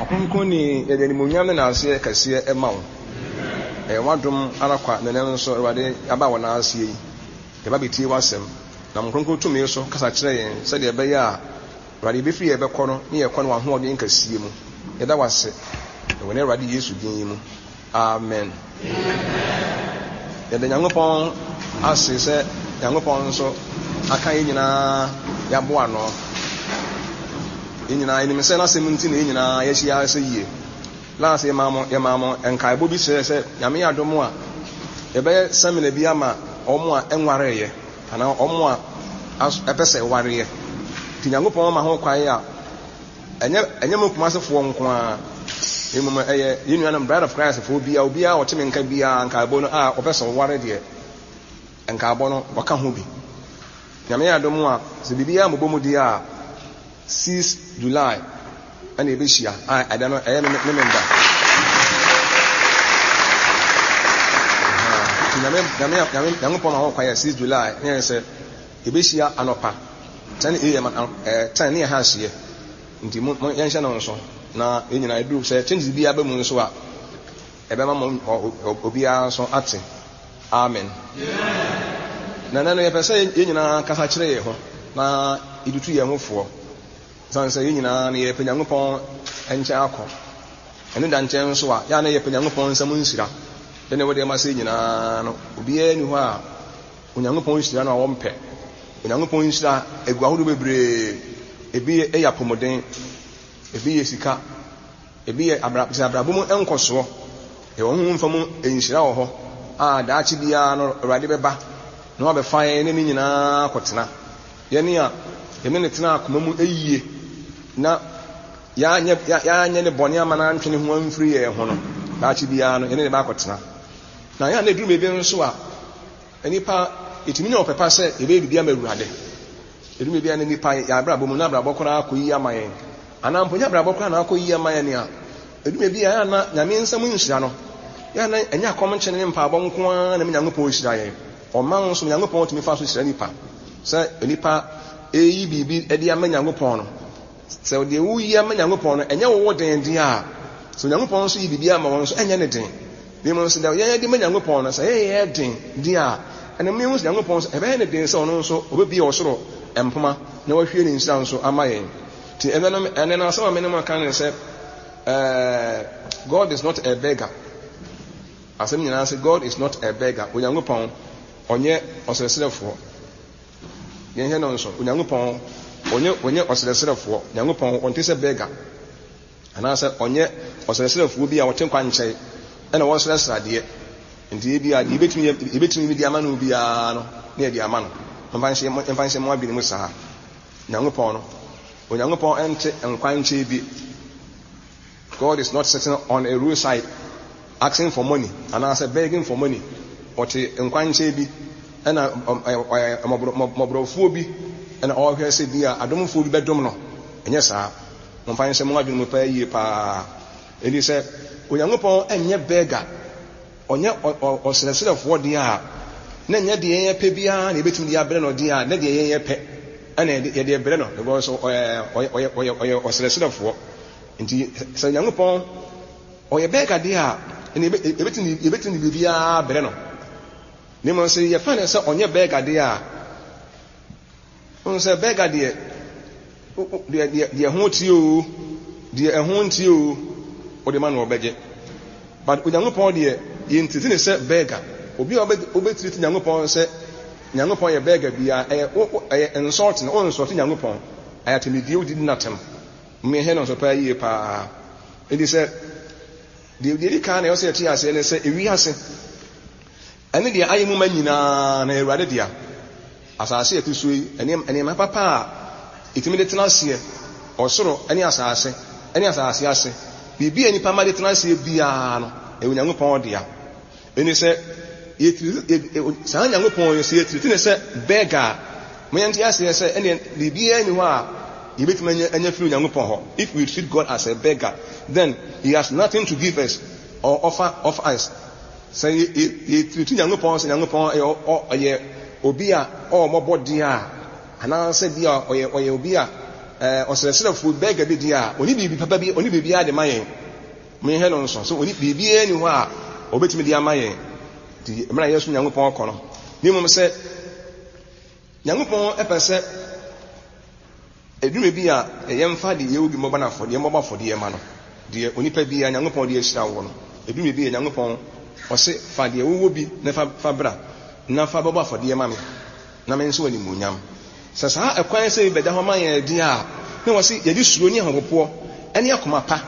Ɔkronkronni, yɛde animuonyam ne naaseɛ kɛseɛ ma wo. Ɛyɛ w'adom ara kwa na ɛnnɛ nso, Awurade, yɛaba wo nan aseɛ yi. Yɛba bɛtie w'asɛm. Nam wo kronkron tumi so kasa kyerɛ yɛn sɛdeɛ ɛbɛyɛ a, Awurade, yɛbɛfiri yɛbɛkɔ no ne yɛkɔ no w'ahoɔden kɛseɛ mu. Yɛda wo ase wɔ yɛn Awurade Yesu din yi mu. Amen. Yɛda Nyankopɔn ase sɛ Nyankopɔn nso aka yɛn nyinaa yɛaboa ano. Yɛn nyinaa yɛnim sɛ n'asɛm nti na yɛn nyinaa yɛahyia ase yie. Last yɛmaa mo yɛmaa mo nkaebɔ bi kyerɛ sɛ Nyame yɛ adom a yɛbɛyɛ seminar bi ama wɔn a ɛnwareeɛ anaa wɔn a ɛpɛ sɛ wareɛ. Nti Nyankopɔn ma ho kwan a Ɛnyɛ ɛnyɛ mo Kumasefoɔ nko ara, na mmom ɛyɛ yɛn nuanom Bride of Christ foɔ biara, obiara a ɔte me nka biara, nkaebɔ no a ɔpɛ sɛ ɔware deɛ, nkaebɔ no ɔka ho bi. Nyame yɛ adom a, sɛ biribiara mmobɔ mu deɛ a, 6 July ɛna yɛbɛhyia, a ɛda no ɛyɛ me memenda. Nyame, Nyame, Nyame, Nyankopɔn ma ho kwan yɛ 6 July, ne yɛ sɛ Yɛbɛhyia anɔpa 10 AM ɛɛ 10 ne yɛ ha ahyeɛ nti mo mo yɛnhyɛ no nso na yɛn nyinaa ɛduru sɛ changes biara bɛ mu nso a ɛbɛma mo obiara nso ate amen na ɛnɛ no yɛpɛ sɛ yɛn nyinaa kasa kyerɛ yɛn ho na yɛtutu yɛn ho foɔ sane sɛ yɛn nyinaa no yɛpɛ Nyankopɔn nkyɛn akɔ ɛno da nkyɛn nso a yɛa na yɛpɛ Nyankopɔn nsɛm nhyira ɛne wɔde ma sɛ nyinaa no obiara ni hɔ a Onyankopɔn nhyira no a wɔmpɛ. Onyankopɔn nhyira egu ahodoɔ bebree. Ebi yɛ apɔmuden, ebi yɛ sika, ebi yɛ abra sɛ abrabɔ mu nkɔsoɔ. Yɛwɔ honhom fam nhyira wɔ hɔ a daakye biara no Awurade bɛba na wabɛfa yɛn ne ne nyinaa akɔtena. Yɛne a yɛne ne tena akoma mu yie na yɛanyɛ yɛanyɛ ne bɔne ama no antwe ne ho amfiri yɛn ho no, daakye biara no yɛne ne bɛakɔtena. Na yɛn a na ɛduru baabi nso a, nnipa, yɛtumi nya ɔpɛ pa sɛ yɛbɛyɛ biribi ama Awurade. Ɛduru baabi a na nnipa, yɛn abrabɔ mu, na abrabɔ koraa akɔ yie ama yɛn. Anaa mpo nyɛ abrabɔ koraa na akɔ yie ama yɛn a, ɛduru baabi a yɛn a na Nyame nsam nhyira no, yɛn a na ɛnyɛ akɔmkyene ne mpaebɔ nko ara na Nyankopɔn hyira yɛn. Ɔma nso Nyankopɔn tumi fa so hyira nnipa. Sɛ nnipa ɛreyi biribi de ama Nyankopɔn no, Sɛ deɛ woyi ama Nyankopɔn no, ɛnyɛ wo wo den deɛ a, sɛ Onyankopɔn nso yi biribi ama wɔn nso, ɛnyɛ ne den. Na mmom sɛ deɛ yɛn de ma Nyankopɔn no, sɛ ɛyɛ yɛn den deɛ a, ɛnna mo yɛhu sɛ Nyankopɔn nso, ɛbɛyɛ ne den sɛ ɔno nso ɔbɛbue ɔsoro mpoma na wahwie ne nhyira nso ama yɛn. Nti ɛnɛ no, ɛnɛ no asɛm a me ne mo aka ne sɛ, eh, God is not a beggar. Asɛm nyinaa sɛ God is not a beggar. Onyankopɔn, ɔnyɛ ɔsrɛsrɛfoɔ. Yɛnhwɛ no nso, Onyankopɔn, ɔnyɛ, ɔnyɛ ɔsrɛsrɛfoɔ. Nyankopɔn, ɔnte sɛ beggar, anaasɛ ɔnyɛ ɔsrɛsrɛfoɔ bi a ɔte kwankyɛn ɛna ɔresrɛsrɛ adeɛ. Nti ebi a deɛ yɛbɛtumi, yɛbɛtumi de ama no biara no, na yɛde ama no. Momfa nhyɛ, momfa nhyɛ mo adwene mu saa. Nyankopɔn no, Onyankopɔn ɛnte nkwankyɛn bi. God is not sitting on a roadside asking for money anaasɛ begging for money. Ɔte nkwankyɛn bi ɛna ɔyɛ mmɔborɔfoɔ bi ɛna ɔrehwɛ sɛ bi a adomfoɔ bi bɛdom no. Ɛnyɛ saa. Momfa nhyɛ mo adwene mu paa yie paa. Enti sɛ Onyankopɔn nyɛ beggar, ɔnyɛ ɔsrɛsrɛfoɔ deɛ a, na ɛnyɛ deɛ yɛn pɛ biara na yɛbɛtumi de abrɛ no deɛ a, na deɛ yɛn pɛ ɛna yɛde brɛ no because ɔyɛ ɔyɛ ɔyɛ ɔsrɛsrɛfoɔ. Nti sɛ Nyankopɔn ɔyɛ bɛɛga deɛ a, ɛnna yɛbɛtumi yɛbɛtumi de biribiara abrɛ no. Na mmom sɛ yɛfa no sɛ ɔnyɛ bɛɛga deɛ a, wohu sɛ bɛɛga deɛ, deɛ deɛ deɛ ɛho teɛ oo, deɛ ɛho nteɛ oo, wode ma no ɔbɛgye. But Onyankopɔn deɛ, yɛntiriti ne sɛ bɛɛga. Obi a wobɛtiriti Nyankopɔn sɛ Nyankopɔn yɛ bɛɛga biara, ɛyɛ ɛyɛ insult no, wo insult Nyankopɔn. Ɛyɛ atemidie, wodidi n'atem. Meyɛ no nso paa yie paa. Enti sɛ deɛ deɛ ɛdi kan na ɛwɔ sɛ yɛte aseɛ ne sɛ ewiase ɛne deɛ ayɛ mu ma nyinaa na Awurade dea. Asase a ɛte so yi, nneɛma papa a ɛtumi de tena aseɛ, ɔsoro ne asase ne asase ase, biribi a nnipa ma de tena aseɛ biara no, ɛyɛ Onyankopɔn dea. Ɛne sɛ, yɛtiriti, saa Nyankopɔn yi, sɛ yɛtiriti ne sɛ bɛga a, ma yɛnte aseɛ sɛ ɛneɛ biribiara nni hɔ a yɛbɛtumi anya, anya firi Onyankopɔn hɔ. If we treat God as a beggar, then he has nothing to give us or offer, offer us. Sɛ yɛtiriti Nyankopɔn sɛ Nyankopɔn ɛyɛ, ɔyɛ obi a ɔwɔ mmɔbɔ deɛ a, anaasɛ bi a ɔyɛ, ɔyɛ obi a. ɛɛ ɔsrɛsrɛfoɔ bɛɛga bi deɛ a, ɔni biribi papa bi, ɔni biribiara de ma yɛn. Monhwɛ no nso, sɛ ɔni biribiara ni hɔ a ɔbɛtumi de ama yɛn. Nti mmerɛ a yɛsom Nyankopɔn kɔ no, ne mmom sɛ Nyankopɔn pɛ sɛ Ɛduru baabi a, yɛmfa deɛ yɛwɔ bi mmɔbɔ no afɔdeɛ, yɛmmɔbɔ afɔdeɛ mma no. Deɛ onipa biara, Nyankopɔn de ahyira woɔ no, ɛduru baabi a, Nyankopɔn, ɔse, fa deɛ wowɔ bi na fa, fa bra, na fa bɛbɔ afɔdeɛ ma me, na menhyɛ wo animuonyam. Sɛ saa ɛkwan sei bɛda hɔ ma yɛn deɛ a, na wɔse yɛde suro ne ahopopoɔ, ne akoma pa,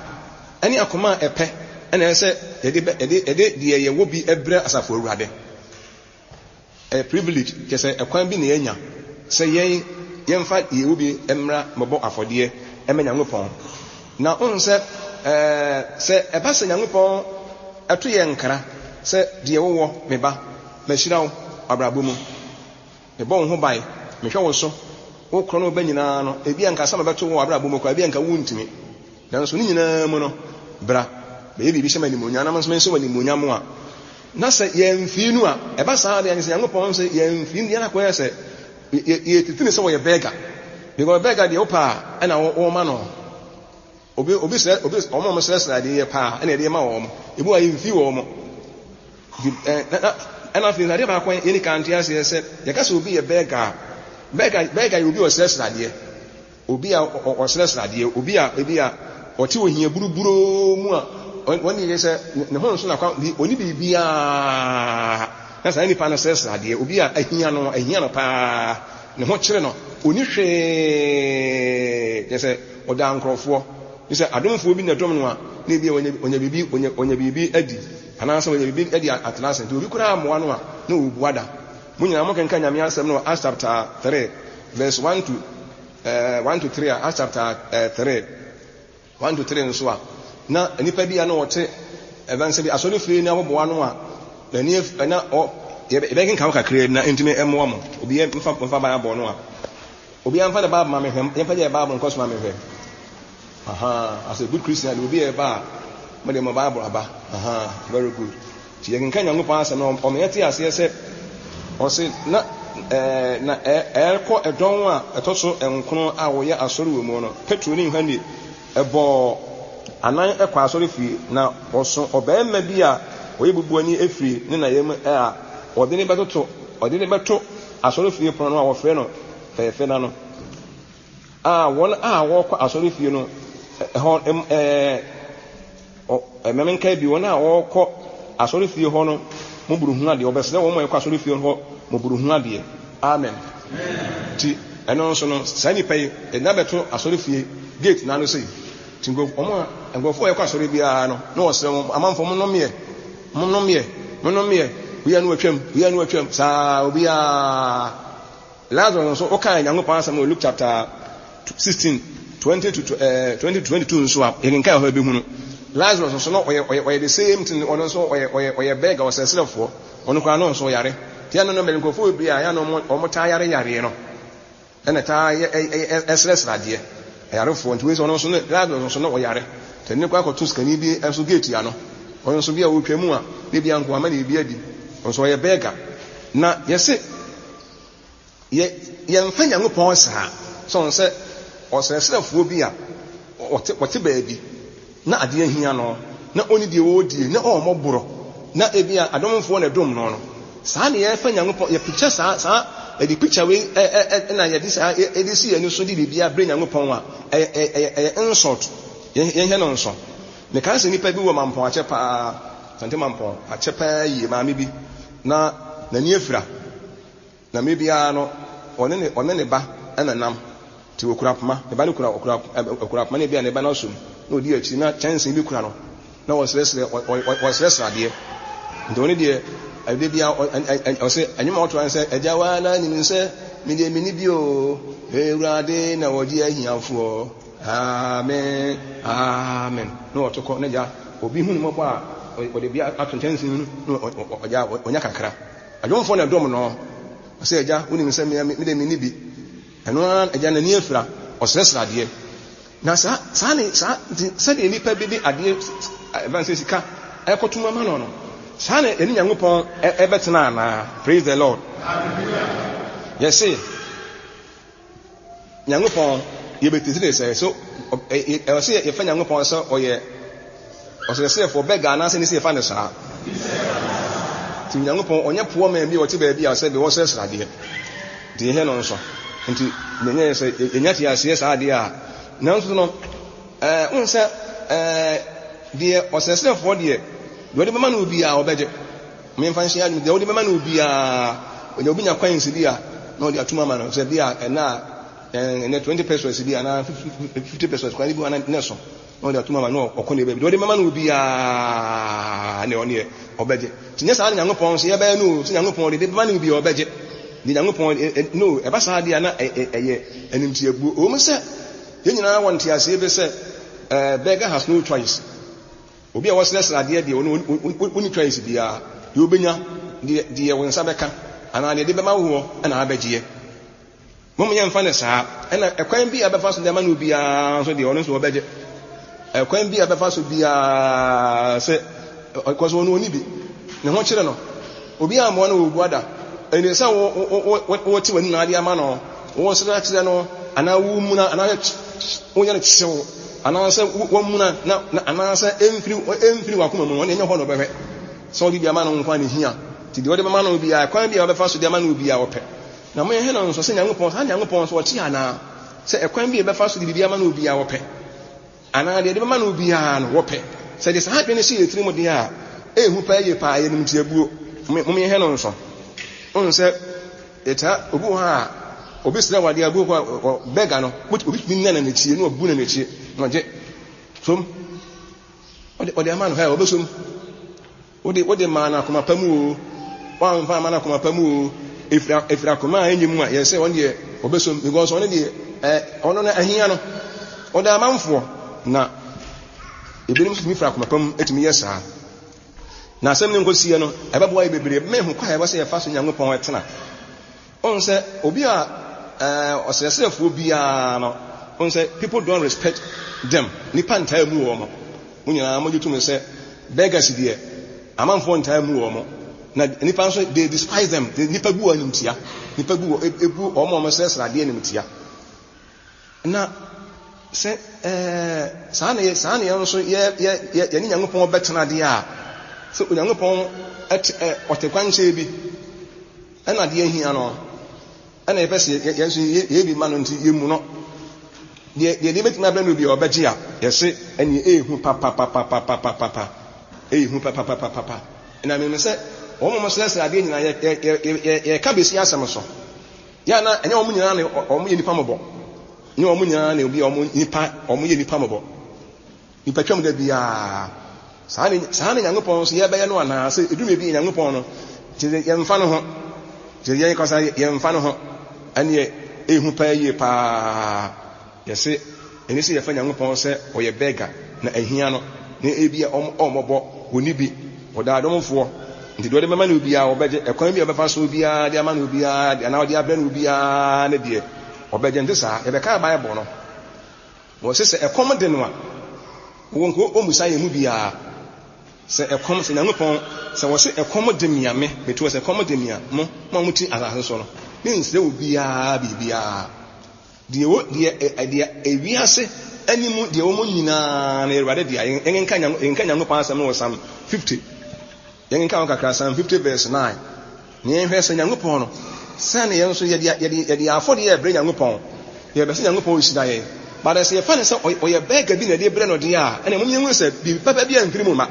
ne akoma a ɛpɛ, na ɛsɛ sɛ yɛde bɛ, yɛde, yɛde deɛ yɛwɔ bi brɛ Asafo Awurade. Ɛyɛ privilege, kyerɛ sɛ ɛkwan bi na yɛanya sɛ yɛn yɛmfa deɛ yɛwɔ bi mmra mmɛbɔ afɔdeɛ mma Nyankopɔn. Na wohu sɛ ɛɛ sɛ ɛba sɛ Nyankopɔn ɛto yɛn nkra sɛ deɛ wowɔ me ba, mahyira wo abrabɔ mu, mebɔ wo ho ban, mehwɛ wo so, wo korɔ ne wo ba nyinaa no, ebi a nka asɛm a ɛbɛto wo wɔ abrabɔ mu koraa, ebi a nka wontumi. Nanso ne nyinaa mu no, bra, bɛyɛ biribi hyɛ me animuonyam, na me nso menhyɛ wo animuonyam a, na sɛ yɛamfii no a, ɛba saa deɛ, sɛ Nyankopɔn sɛ yɛamfii no deɛ, na akɔyɛ sɛ yɛtete no sɛ wɔyɛ bɛga. Because bɛga deɛ wopɛ a, ɛna wɔma no. Obi, obi srɛ, obi, wɔn a wɔsrɛsrɛ adeɛ yɛ paa, ɛna yɛde ma wɔn. Ebi wɔ a yɛmfii wɔn. Ɛna afei adeɛ baako a yɛni kan te aseɛ sɛ, yɛka sɛ obi yɛ bɛga a, bɛga, bɛga yɛ obi a ɔsrɛsrɛ adeɛ. Obi a ɔsrɛsrɛ adeɛ, obi a ebi a ɔte ohia buruburoo mu a ɔne yɛ sɛ ne ho nso na kwa ɔni biribiara na saa nipa no srɛsrɛ adeɛ, obi a ahia no, ahia no paa, ne ho kyere no, ɔni hwee, kyerɛ sɛ ɔda nkurɔfoɔ, ne sɛ adomfoɔ bi na ɛdom no a, na ebi a ɔnya biribi, ɔnya biribi adi, anaasɛ ɔnya biribi adi atena ase, nti obi koraa mmoa no a, na ɔbua da. Mo nyinaa mokenka Nyame asɛm no wɔ Acts chapter 3 verse 1 to 1 to 3 a, Acts chapter 3, 1 to 3 nso a, na nnipa bi a na wɔte ɛbɛn sɛ bi asɔrefie no aboboa ano a, n'ani na ɔ yɛbɛkenka ho kakraa bi na ntumi mmoa mo. Obi mfa mfa Bible no a, obi mfa ne Bible ma mehwɛ, yɛmfa yɛ Bible nkɔ so ma mehwɛ. Aha, as a good Christian, obi yɛ ba a, mo de mo Bible aba. Aha, very good. Nti yɛkenkan Nyankopɔn asɛm no, ɔma yɛte aseɛ sɛ, ɔse, na ɛɛ, na ɛrekɔ ɛdɔn a ɛtɔ so nkron a wɔyɛ asɔre wɔ mu no, Petro ne Yohane bɔɔ anan kɔɔ asɔrefie, na wɔso ɔbarima bi a ɔyɛ bubuani firi ne na yam a wɔde no bɛtoto, wɔde no bɛto asɔrefie pono no a wɔfrɛ no Fɛɛfɛ no ano. A wɔn a wɔrekɔ asɔrefie no hɔ ɛɛ ma menkae bi, wɔn a wɔrekɔ asɔrefie hɔ no mmɔborohunu adeɛ, wɔbɛsrɛ wɔn a wɔkɔ asɔrefie hɔ mmɔborohunu adeɛ. Amen. Nti ɛno nso no, saa nipa yi, ɛna bɛto asɔrefie gate n'ano sei. Nti wɔn a nkurɔfoɔ a wɔkɔ asɔre biara no, na wɔsrɛ wɔn, amanfoɔ mo nnomeɛ, mo nnomeɛ, mo nnomeɛ, obiara no watwam, obiara no watwam, saa obiara. Lazarus nso, wokae Nyankopɔn asɛm wɔ Luke chapter 16, 20 to, 20 to 22 nso a, yɛkenkan hɔ yɛbɛhunu. Lazarus nso no, ɔyɛ, ɔyɛ, ɔyɛ the same thing, ɔno nso ɔyɛ, ɔyɛ, ɔyɛ beggar, ɔsrɛsrɛfoɔ. Ɔno koraa no nso ɔyare. Nti ɛno no, mɛde nkurɔfoɔ bebree a ɛyɛ na wɔn taa yare yareɛ no, ɛna taa yɛ, ɛ, ɛ, ɛsrɛsrɛ adeɛ. Ayarefoɔ. Nti wei nso, ɔno nso no, Lazarus nso no ɔyare. Nti ɛde no kɔ akɔto sikani bi nso gate ano. Ɔno nso bi a ɔretwa mu a, na ebi anko ama no biribi adi. Ɔno nso ɔyɛ beggar. Na yɛse, Yɛ, yɛmfa Nyankopɔn saa. Sɛ ɔn sɛ ɔsrɛsrɛfoɔ bi a ɔte, ɔte baabi na adeɛ ahia no, na ɔnni deɛ ɔredie, na ɔwɔ mmɔborɔ, na ebia adomfoɔ na ɛdom no no. Saa na yɛfa Nyankopɔn, yɛ picture saa, saa, yɛde picture wei ɛ, ɛ, ɛ, na yɛde saa, yɛde si yɛn ani so de biribiara brɛ Nyankopɔn a, ɛyɛ, ɛyɛ, ɛyɛ insult. Yɛn, yɛnhwɛ no nso. Mekae sɛ nnipa bi wɔ Mampɔn akyɛ paa, Asante Mampɔn akyɛ paa yie, maame bi, na n'ani afira. Na mmerɛ biara no, ɔne ne, ɔne ne ba na nam. Nti ɔkura poma, ne ba no kura, ɔkura, ɔkura poma na ebia ne ba no asom, na ɔdi akyiri, na kyɛnsee bi kura no, na ɔsrɛsrɛ, ɔsrɛsrɛ adeɛ. Nti ɔno deɛ, ɛda biara, ɔsɛ, ɛnwom a ɔto ara ne sɛ, Agya waa na nim sɛ, me deɛ menni bi o, Awurade na ɔgye ahiafoɔ. Amen, amen. Na ɔto kɔ, na gya, obi hu no mmɔbɔ a, ɔde bi ato nkyɛnsee mu, na ɔgya, ɔnya kakra. Adwomfoɔ na ɛdɔm no. Ɔsɛ, Agya, wonim sɛ me, me deɛ menni bi. Ɛno ara, agya n'ani afira, ɔsrɛsrɛ adeɛ. Na saa, saa ne, saa, nti sɛdeɛ nnipa bi de adeɛ, ɛbɛn sɛ sika, ɛkɔtom ama no no, saa na yɛne Nyankopɔn ɛbɛtena anaa? Praise the Lord. Yɛse, Nyankopɔn. yɛbɛtiti ne sɛ so ɛwɔ sɛ yɛfa Nyankopɔn sɛ ɔyɛ ɔsrɛsrɛfoɔ bɛga anaasɛ ne sɛ yɛfa no saa. Nti Nyankopɔn ɔnyɛ poor man bi a ɔte baabi a sɛ bi wɔsrɛsrɛ adeɛ. Nti yɛhwɛ no nso. Nti yɛnyɛ sɛ yɛnya te aseɛ saa adeɛ a nanso no ɛɛ wohu sɛ ɛɛ deɛ ɔsrɛsrɛfoɔ deɛ deɛ ɔde bɛma no obiara ɔbɛgye. Memfa nhyɛ adwene deɛ wode bɛma no obiara ɔnya obi nya coins bi a na ɔde atum ama no sɛ bi a ɛna a ɛnɛ 20 pesos bi anaa 50 pesos kwan bi ana ne so na ɔde atum ama no ɔkɔ ne baabi deɛ ɔde bɛma no obiara ne ɔne ɔbɛgye nti nyɛ saa ne Nyankopɔn nso yɛbɛyɛ no sɛ Nyankopɔn de de bɛma no obiara ɔbɛgye de Nyankopɔn no ɛba saa deɛ na ɛyɛ animtiabuo ɛwɔ mu sɛ yɛn nyinaa wɔ nteaseɛ bi sɛ beggar has no choice. Obi a ɔsrɛsrɛ adeɛ deɛ, ɔno ɔnni choice biara. Deɛ ɔbɛnya, deɛ deɛ wo nsa bɛka, anaa deɛ de bɛma woɔ na abɛgyeɛ. Mom yɛmfa no saa. Ɛna ɛkwan bi a bɛfa so de ama no biara nso deɛ, ɔno nso ɔbɛgye. Ɛkwan bi a bɛfa so biara sɛ, kɔsɛ ɔno ɔnni bi. Ne ho kyerɛ no. Obi ammoa no wɔ obua da. Ɛnni sɛ wo wo wote w'ani na ade ama no, wosrɛ akyerɛ no, anaa womuna, anaa woyɛ no kyew, anaasɛ wamuna na na anaasɛ ɛmfiri ɛmfiri w'akoma mu no, ɔno ɛnyɛ hɔ na ɔbɛhwɛ. Sɛ wode bi ama no nko a na ɛhia. Nti deɛ wode bɛma no biara, kwan bi a wobɛfa so de ama no biara ɔpɛ. Na moyɛ no nso sɛ Nyankopɔn, saa Nyankopɔn nso ɔte anaa? Sɛ ɛkwan bi a yɛbɛfa so de biribi ama no biara ɔpɛ. Anaa deɛ yɛde bɛma no biara no, wɔpɛ. Sɛ yɛde saa adwene no hyɛ yɛn tirim deɛ a, ɛyɛ hu paa yie paa, ɛyɛ animtiabuo. Mom yɛnhwɛ no nso. Wohu sɛ, yɛtaa, obi wɔ hɔ a, obi srɛ wo adeɛ a, obi wɔ hɔ a, bɛga no, obi tumi nna n'akyi, na wabu n'akyi, na ɔgye. Som. Ɔde, ɔde ama no, hɛ, ɔbɛsom. Wode, wode maa no akoma pa mu oo, woamfa amma no akoma pa mu oo, ɛfiri, ɛfiri akoma a ɛnyɛ mu a, yɛ sɛ ɔno deɛ ɔbɛsom, because ɔno deɛ, ɛ, ɔno no ahia no. Ɔda amanfoɔ, na ebinom nso tumi firi akoma pa mu tumi yɛ saa. Na asɛm no nkɔsiiɛ no, ɛbɛboa yɛ bebree, ɛbɛma yɛhu kwan a ɛwɔ sɛ yɛfa so Nyankopɔn tena. Wohu sɛ obi a ɛɛ ɔsrɛsrɛfoɔ biara no, wohu sɛ people don't respect them. Nipa ntaa mu wɔn. Mo nyinaa mo gye tom sɛ beggars deɛ amanfoɔ ntaa mu wɔn. Na nipa nso they despise them. Nipa gu wɔn animtia. Nipa gu wɔn ebu wɔn a wɔsrɛsrɛ adeɛ animtia. Na sɛ ɛɛ saa na yɛ saa na yɛn nso yɛ yɛ yɛ yɛne Nyankopɔn bɛtena deɛ a, sɛ Onyankopɔn ɛte ɛ ɔte kwankyɛn bi ɛna adeɛ ahia no ɛna yɛpɛ sɛ yɛn nso yɛ bi ma no nti yɛmmu no. Deɛ deɛ deɛ bɛtumi abrɛ no bi a ɔbɛgye a yɛse ɛneɛ ɛyɛ hu papapapapapapa ɛyɛ hu papapapapa. Na menim sɛ wɔn a wɔsrɛsrɛ adeɛ nyinaa yɛ yɛ yɛ yɛka bɛsi asɛm so. Yɛ a na ɛnyɛ wɔn nyinaa na wɔyɛ nnipa mmɔbɔ. Ɛnyɛ wɔn nyinaa na obi a wɔn nipa wɔyɛ nnipa mmɔbɔ. Nipa twam da biara. Saa ne saa ne Nyankopɔn nso yɛbɛyɛ no anaa sɛ edu bi Nyankopɔn no kyerɛ yɛmfa no ho. Kyerɛ yɛn kasa yɛmfa no ho. Ɛneɛ ehu paa yie paa. Yɛse ɛne sɛ yɛfa Nyankopɔn sɛ ɔyɛ bɛga na ahia no na ebi a ɔmmɔbɔ wɔni bi ɔdaa dɔmfoɔ nti deɛ ɔde bɛma no biara ɔbɛgye ɛkwan bi a ɔbɛfa so biara de ama no biara anaa ɔde abrɛ no biara ne deɛ ɔbɛgye nte saa yɛbɛka Bible no wɔse sɛ ɛkɔm de no a wɔn nko ɔmmusa yɛn mu biara sɛ ɛkɔm sɛ Nyankopɔn sɛ wɔse ɛkɔm de me a me meto sɛ ɛkɔm de me a mo mo a mote asase so no mensrɛ obiara biribiara Deɛ ɛwɔ, deɛ ɛ, deɛ ewiase anim deɛ ɛwɔ mu nyinaa no yɛ Awurade dea. Yɛnkenka Nyanko, yɛnkenka Nyankopɔn asɛm no wɔ Psalm 50. Yɛnkenka ho kakra, Psalm 50 verse 9. Na yɛnhwɛ sɛ Nyankopɔn no, sɛn na yɛn nso yɛde, yɛde, yɛde yɛn afɔdeɛ rebrɛ Nyankopɔn. Yɛbɛ sɛ Nyankopɔn hyira yɛn. But sɛ yɛfa no sɛ ɔyɛ bɛɛga bi na yɛde brɛ no deɛ a, ɛna mom yɛnhunu sɛ biribi papa bi amfiri mu mma.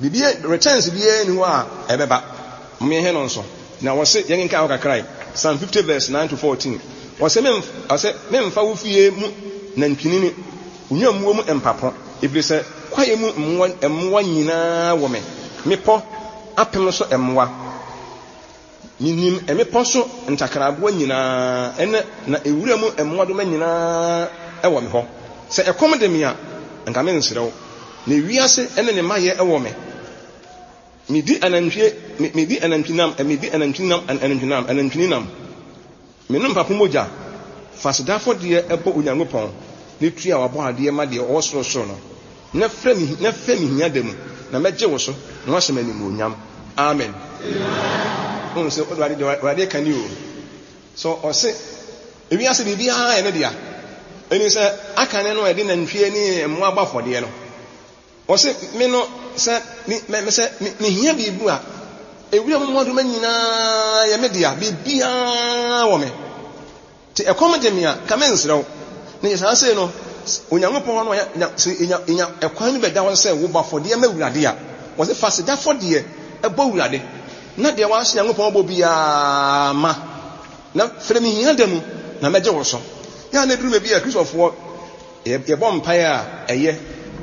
Biribi, returns biara nni hɔ a ɛbɛba. Mom yɛnhwɛ no nso. Na wɔse, yɛnkenkan hɔ kakra yi, Psalm 50 verse 9 to 14. Wɔse, Memf, ɔse, memfa wo fie mu nantwinini, wo nnwammuo mu mpapo, ɛfiri sɛ kwaeɛ mu mmoa, mmoa nyinaa wɔ me, mmepɔ apem so mmoa. Menim mmepɔ so ntakraboa nyinaa, ɛne, na ewura mu mmoadoma nyinaa wɔ me hɔ. Sɛ ɛkɔm de me a, anka mensrɛ wo, na ewiase ne ne mayɛ wɔ me. Medi anantwie, me, medi anantwinam, medi anantwinam, anantwinam, anantwininam. Menom mpapo mogya. Fa aseda afɔdeɛ bɔ Onyankopɔn, na tua w'abɔadeɛ ma deɛ ɔwɔ sorosoro no. Na frɛ me, na frɛ me hia da mu, na mɛgye wo so, na woahyɛ me animuonyam. Amen. Wohu sɛ Awurade deɛ Awurade ka ni o. So ɔse, ewiase biribiara yɛ ne dea. Ɛni sɛ akane no a yɛde nantwie ne mmoa bɔ afɔdeɛ no, ɔse me no sɛ me me sɛ mehia biribi a, ewira mu mmoadoma nyinaa yɛ me dea, biribiara wɔ me. Nti ɛkɔm de me a, ka mensrɛ wo. Na yɛ saa sei no, Onyankopɔn no a nya, sɛ yɛnya, yɛnya ɛkwan bi bɛda hɔ sɛ wobɔ afɔdeɛ ma Awurade a, wɔse fa aseda afɔdeɛ bɔ Awurade, na deɛ woahyɛ Nyankopɔn bɔ biara ma, na frɛ me hia da mu, na mɛgye wo so. Yɛ a na ɛduru baabi a Kristofoɔ yɛ, yɛbɔ mpaeɛ a, ɛyɛ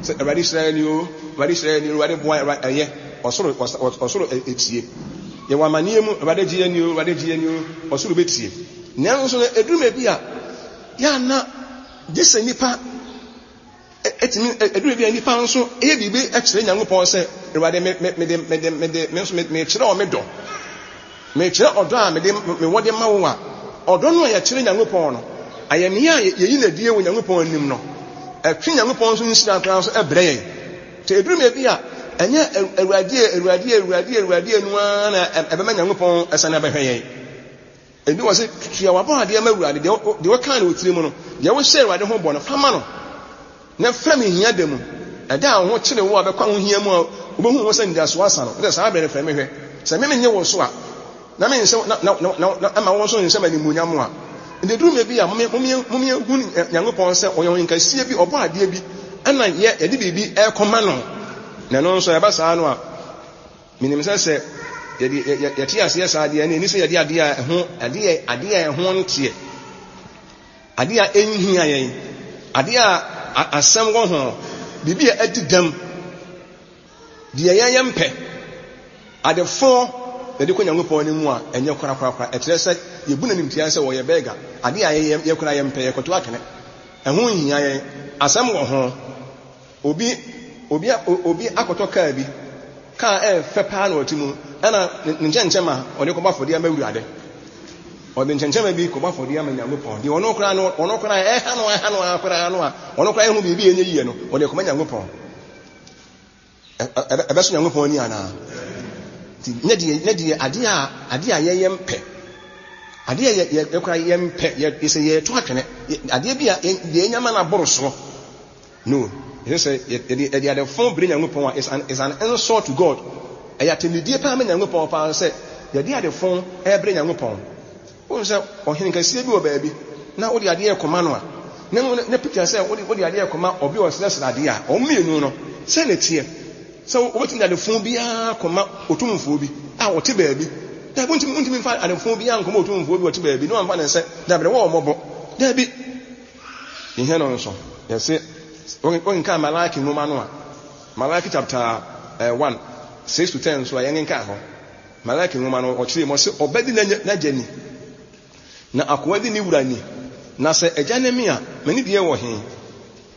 sɛ Awurade hyira yɛn o, Awurade hyira yɛn o, Awurade boa yɛn, Awurade, ɛyɛ, ɔsoro, ɔsoro ɛtie. Yɛwɔ amaneɛ mu, Awurade gye yɛn o, Awurade gye yɛn o, ɔsoro bɛtie. Nanso no, ɛduru baabi a, yɛ a na gye sɛ nnipa ɛtumi, ɛduru baabi a nnipa nso ɛyɛ biribi kyerɛ Nyankopɔn sɛ, Awurade, me, me, mede, mede, mede, me nso mekyerɛ wo me dɔ. Mekyerɛ ɔdɔ a mede, mewɔ de ma wo a, ɔdɔ no a yɛkyerɛ Nyankopɔn no, ayamyɛ a yɛyi no adie wɔ Nyankopɔn anim no, ɛtwe Nyankopɔn nso nhyira koraa nso ɛbrɛ yɛn. Nti ɛduru baabi a, ɛnyɛ Awurade, Awurade, Awurade, Awurade no ara na ɛbɛma Nyankopɔn ɛsane abɛhwɛ yɛn. Enti wɔse, Tua w'abɔadeɛ ma Awurade, deɛ wokaa no wo tiri mu no, deɛ wohyɛɛ Awurade ho bɔ no, fa ma no, na frɛ me hia da mu. Ɛda a wo ho kyere wo a bɛkɔ ahohia mu a wobɛhu wo ho sɛ anidasoɔ asa no, wode saa berɛ no frɛ me hwɛ. Sɛ me mennye wo so a, na menhyɛ na, na, na, na, na ɛma wo nso nhyɛ me animuonyam a. Enti ɛduru mmerɛ bi a, mom yɛnhu Nyankopɔn sɛ ɔyɛ ɔhenkɛseɛ bi, ɔbɔ adeɛ bi, ɛna yɛ, yɛde biribi ɛrekɔma no. Na ɛno nso ɛba saa no a, Menim sɛ sɛ yɛde yɛ yɛte aseɛ saa deɛ ɛne ɛni sɛ yɛde adeɛ a ɛho adeɛ adeɛ a ɛho nteɛ adeɛ a ɛnhia yɛn adeɛ a asɛm wɔ ho biribi a ɛdi dɛm deɛ yɛn yɛn mpɛ adefoɔ yɛde kɔ Nyankopɔn anim a ɛnyɛ korakorakora ɛkyerɛ sɛ yɛbu n'animtia sɛ wɔyɛ bɛɛga adeɛ a yɛyɛ yɛkora yɛn mpɛ yɛkɔto atwene ɛho nhia yɛn asɛm wɔ ho. Obi, obi, obi akɔtɔ kaa bi. Kaa a ɛyɛ fɛ paa na ɔte mu. Ɛna ne nkyɛnkyɛm a ɔde kɔbɔ afɔdeɛ ama Awurade. Ɔde nkyɛnkyɛm bi kɔbɔ afɔdeɛ ama Nyankopɔn. Deɛ ɔno koraa no, ɔno koraa ɛha no, ɛha no ara koraa no a, ɔno koraa ɛho biribi a ɛnyɛ yie no, ɔde kɔma Nyankopɔn. Ɛbɛso Nyankopɔn ani anaa? Nti nyɛ deɛ, nyɛ deɛ adeɛ a, adeɛ a yɛyɛ mpɛ. Adeɛ a yɛ, yɛ, yɛkora yɛ mpɛ, yɛ, sɛ yɛto atwene, adeɛ bi a deɛ yɛnya ma no aboro soɔ. No, ɛsɛ sɛ yɛde yɛde ade fõ brɛ Nyankopɔn a, is an is an insult to God. Ɛyɛ atɛmdidie paa ma Nyankopɔn paa sɛ yɛde ade fõ ɛrebrɛ Nyankopɔn. Wohu sɛ ɔhene kɛseɛ bi wɔ baabi na wode adeɛ rekɔma no a, na na picture sɛ wode wode adeɛ rekɔma ɔbi a ɔsrɛsrɛ adeɛ a, wɔn mmienu no, sɛn na ɛteɛ? Sɛ wobɛtumi de ade fõ biara kɔma otumfoɔ bi a ɔte baabi. Daabi, wontumi wontumi mfa ade fõ biara nkɔma otumfoɔ bi a ɔte baabi na wamfa ne sɛ, dabi, wɔ mmɔbɔ. Daabi. Yɛhia no nso. Yɛse wokenkan Malaki nwoma no a, Malaki chapter 1, 6 to 10 nso a yɛnkenkan hɔ. Malaki nwoma no ɔkyerɛ mu ɔse ɔba di n'agya ni, na akoa di ne wura ni. Na sɛ agya ne me a, m'anidie wɔ he?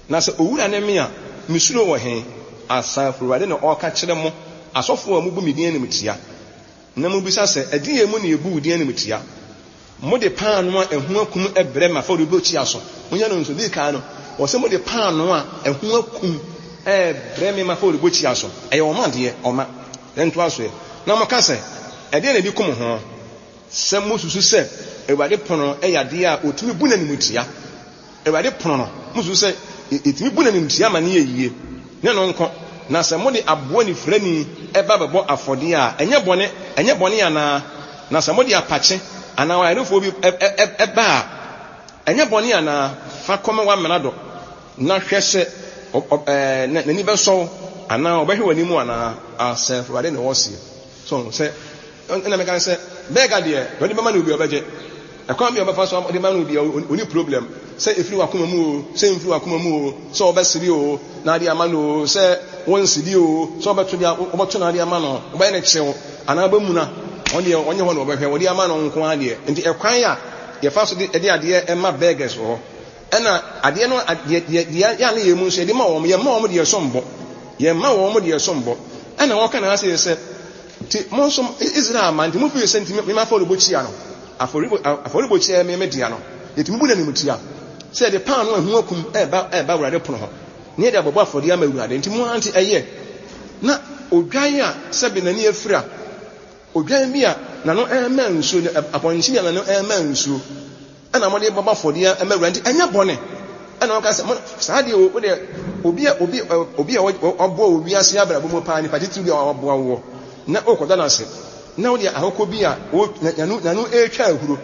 Na sɛ owura ne me a, me suro wɔ he? Asafo Awurade na ɔɔka kyerɛ mo asɔfoɔ a mubu me din animtia. Na mubisa sɛ, 'Ɛdeɛn mu na yɛbu wo din animtia? Mode paanoo a ɛho akum brɛ m'afɔrebukyia so. Monyɛ no nso. Dii kan no, wɔse mode paanoo a ɛho akum rebrɛ me m'afɔrebukyia so. Ɛyɛ ɔma deɛ, ɔma. Yɛntoa so ɛ. Na moka sɛ, 'Ɛdeɛn na ebi kum ho? Sɛ mosusu sɛ Awurade pono yɛ adeɛ a wɔtumi bu no animtia. Awurade pono no, mosusu sɛ yɛtumi bu no animtia ma no yɛ yie? Ne no nko. Na sɛ mode aboa nifirani ba bɛbɔ afɔdeɛ a, ɛnyɛ bɔne, ɛnyɛ bɔne anaa? Na sɛ mode apakye anaa ɔyarefoɔ bi ba a, ɛnyɛ bɔne anaa? Fa kɔma w'amrado na hwɛ sɛ n'ani bɛsɔ wo anaa ɔbɛhwɛ w'anim anaa? Asafo Awurade na ɔseɛ. So sɛ ɛna meka sɛ bɛɛga deɛ deɛ ɔde bɛma no obi ɔbɛgye. Ɛkwan bi a ɔbɛfa so ɔde ma no obi a ɔni problem sɛ ɛfiri wakoma mu o sɛ ɛmfiri wakoma mu o sɛ ɔbɛsere o na ade ama no o sɛ wɔnsere o sɛ ɔbɛto deɛ ɔbɛto na ade ama no ɔbɛyɛ no kyew anaa ɔbɛmuna ɔno deɛ ɔnyɛ hɔ na ɔbɛhwɛ ɔde ama no nko ara deɛ nti ɛkwan a yɛfa so de ɛde adeɛ ɛma beggars wɔ hɔ ɛna adeɛ no deɛ deɛ deɛ yɛ a ne yɛ mu nso yɛde ma wɔn yɛma wɔn deɛ ɛsom bo. Yɛmma wɔn deɛ ɛsom bo. Ɛna wɔka na ase sɛ, Nti mo nso Israel mma, nti mofiri sɛ nti me m'afɔrebukyia no, afɔrebukyia yɛ me me dea no, yɛtumi bu no animtia, sɛ yɛde paanoo a ɛho akum ɛreba ɛreba Awurade pono ho, na yɛde abɛbɔ afɔdeɛ ama Awurade. Nti mo ara nti ɛyɛ. Na odwan a sɛbe n'ani afira, odwan bi a n'ano ɛrema nsuo, apɔnkye bi a n'ano ɛrema nsuo, ɛna mode bɛbɔ afɔdeɛ ama Awurade, nti ɛnyɛ bɔne. Ɛna ɔka sɛ, mo, saa deɛ o, wodeɛ, obi a, obi, obi a waboa wɔ wiase abrabɔ mu paa, nipa titiriw bi a waboa woɔ, na wokɔda no ase, na wode ahokɔ bi a, o, n'ano, n'ano retwa ahuro,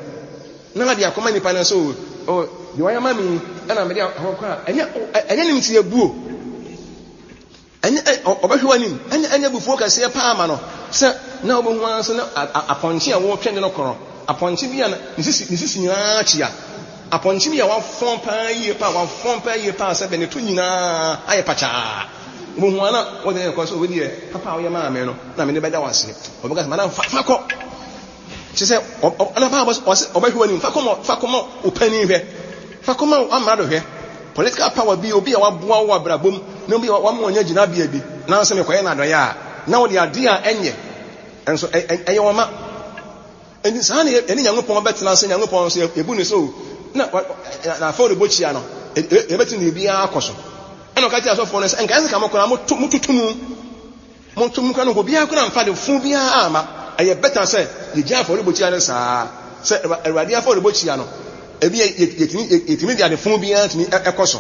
na wode akɔma nipa no sɛ, o, o, deɛ wayɛ ma me yi, ɛna mede ahokɔ a, ɛnyɛ, ɛnyɛ nimteɛ buo. Ɛnyɛ ɛ, ɔbɛhwɛ w'anim. Ɛnyɛ ɛnyɛ abufuo kɛseɛ paa ma no sɛ na wobɛhu ara sɛ na apɔnkye a wɔretwɛn de no korɔ, apɔnkye bi a ne sisi ne sisi nyinaa kyea, apɔnkye bi a wafɔn paa yie paa, wafɔn paa yie paa sɛ bɛ ne to nyinaa ayɛ pakyaa. Wobɛhu ara na wɔde no rekɔ sɛ obi deɛ papa a woyɛ maa me no na mede bɛda wo ase. Ɔbɛka sɛ madam fa fa kɔ. Kyerɛ sɛ, ɛna Bible sɛ, ɔse ɔbɛhwɛ w'anim, fa kɔma, fa kɔma wo panin hwɛ, fa kɔma wo amrado hwɛ, political power bi, obi a waboa wo abrabɔ mu, na obi a wama wanya gyinabea bi, na sɛ mekɔyɛ no adɔeɛ a, na wode adeɛ a ɛnyɛ, nso ɛyɛ wɔn ma. Enti saa na yɛne Nyankopɔn bɛtena sɛ Nyankopɔn nso yɛbu no sɛ o, na n'afɔrebɔkyia no, yɛbɛtumi de biribiara akɔ so. Ɛna ɔka kyerɛ asɔfoɔ no sɛ, nka ɛsɛ ka mo koraa mototo mu. Monto mu koraa no obiara koraa amfa ade fo biara amma. Ɛyɛ better sɛ yɛgyae afɔrebukyia no saa. Sɛ Awurade afɔrebukyia no, ebi yɛtumi yɛtumi de ade fo biara tumi ɛkɔ so.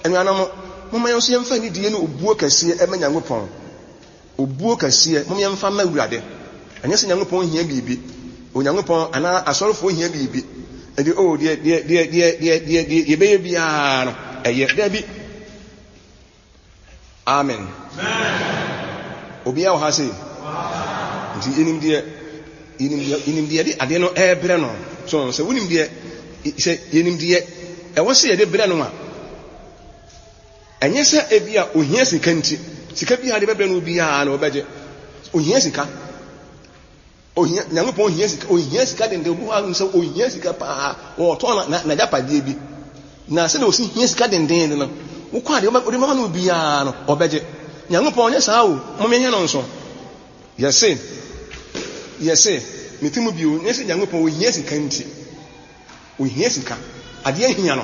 Anuanom, momma yɛn nso yɛmfa anidie ne obuo kɛseɛ ɛma Nyankopɔn. Obuo kɛseɛ, momma yɛmfa mma Awurade. Ɛnyɛ sɛ Nyankopɔn hia biribi. Onyankopɔn anaa asɔrefoɔ hia biribi. Ɛnti, oh, deɛ, deɛ, deɛ, deɛ, deɛ, deɛ, deɛ yɛbɛyɛ biara no, ɛyɛ. Dabi. Amen. Obiara wɔ ha sei. Nti yɛnim deɛ yɛnim deɛ yɛnim deɛ yɛde adeɛ no ɛrebrɛ no. So sɛ wonim deɛ sɛ yɛnim deɛ ɛwɔ sɛ yɛde brɛ no a ɛnyɛ sɛ ebi a ohia sika nti sika bi a de bɛbrɛ no biara na ɔbɛgye ohia sika. Ohia, Nyankopɔn hia sika, ohia sika denden. Obi hɔ a sɛ ohia sika paa, wɔtɔn na n'agyapadeɛ bi. Na sɛdeɛ osi hia sika denden no, wokɔ adeɛ wode bɛma no biara no, ɔbɛgye. Nyankopɔn ɔnyɛ saa o, momehwɛ no nso. Yɛse, yɛse, mete mu bio, nyɛ sɛ Nyankopɔn ohia sika nti. Ohia sika. Adeɛ hia no.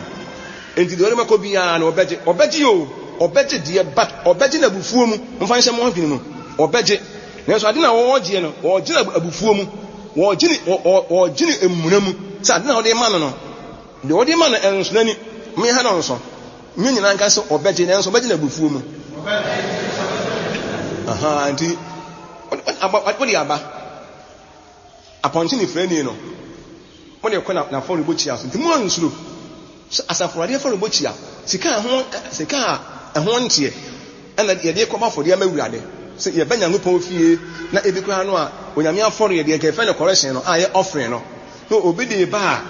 Enti deɛ ɔde bɛkɔ biara no ɔbɛgye. Ɔbɛgye o, ɔbɛgye deɛ but ɔbɛgye no abufuo mu. Momfa nhyɛ mo adwene mu. Ɔbɛgye. Nanso ade no a ɔregyeɛ no, ɔregye no abufuo mu. Ɔregye no, ɔregye no amuna mu. Sɛ ade no a ɔde rema no no, deɛ ɔde rema no ɛnso n'ani. Momyɛ no nso. Nyɛ nyinaa nka sɛ ɔbɛgye nanso ɔbɛgye no abufuo mu. Aha, nti, wode aba. Apɔnkye nifirani no, mode rekɔ n'afɔrebukyia so. Nti moansuro sɛ Asafo Awurade afɔrebukyia, sika a ɛho, sika a ɛho nteɛ, ɛna yɛde rekɔbɔ afɔdeɛ ama Awurade, sɛ yɛba Nyankopɔn fie, na ebi koraa no a, Onyame afɔreɛ deɛ nka yɛfrɛ no correction no, a ɛyɛ offering no, na obi de reba a,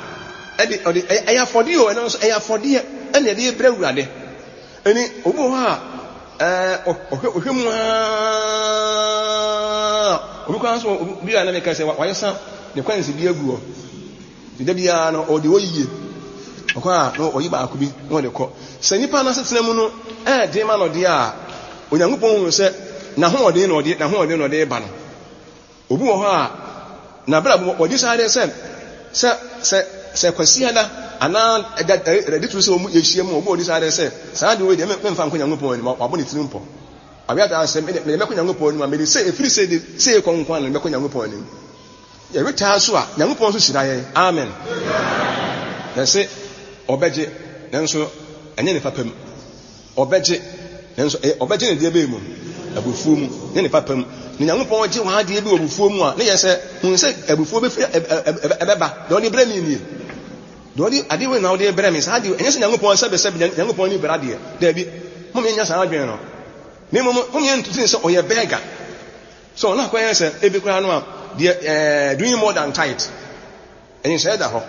ɛde, ɔde, ɛyɛ afɔdeɛ o, ɛno nso ɛyɛ afɔdeɛ, ɛna yɛde rebrɛ Awurade. Ɛni, obi wɔ hɔ a, ɛɛ, ɔhwɛ, ɔhwɛ mu aa, obi koraa nso, obi a na meka sɛ wayɛ ne kwansi bi agu hɔ. Nti da biara no, ɔde hɔ yie. Ɔkɔ a, na ɔyi baako bi na ɔde kɔ. Sɛ nipa no asetena mu no ɛɛden ma no deɛ a, Onyankopɔn hunu sɛ n'ahoɔden na ɔde, n'ahoɔden na ɔde ba no. Obi wɔ hɔ a, n'abrabɔ wɔde sáré sɛ sɛ sɛ sɛ Kwasiada anaa ɛda ɛde turu sɛ wɔn yɛhyia mu obi wɔde sáré sɛ saa de wei deɛ memfa nkɔ Nyankopɔn anim wabɔ ne tirim pɔ. Awe ataa sɛ mede mede mɛkɔ Nyankopɔn anim a mede sɛ efiri sɛ de sɛ ekɔ nko na mɛkɔ Nyankopɔn anim. Yɛretaa so a Nyankopɔn nso hyira yɛn. Amen. Yɛse ɔbɛgye nanso ɛnyɛ ne papa mu. Ɔbɛgye, nanso ɛyɛ ɔbɛgye ne deɛ bɛyɛ mu? Abufuo mu, ne ne papa mu. Na Nyankopɔn gye w'adeɛ bi wɔ abufuo mu a, ne yɛ sɛ, hunu sɛ abufuo bɛfiri ɛbɛba. Deɛ ɔde brɛ me nie. Deɛ ɔde adeɛ wei na ɔde brɛ me. Saa adeɛ, ɛnyɛ sɛ Nyankopɔn sɛbesɛbe, Nyankopɔn ani bra deɛ. Daabi. Mom yɛnnya saa adwene no. Na mmom, mom yɛnto sɛ ɔyɛ bɛɛga. So ɔno akɔyɛ sɛ ebi koraa no a, deɛ ɛɛ doing more than tithe. Nhyɛe da hɔ.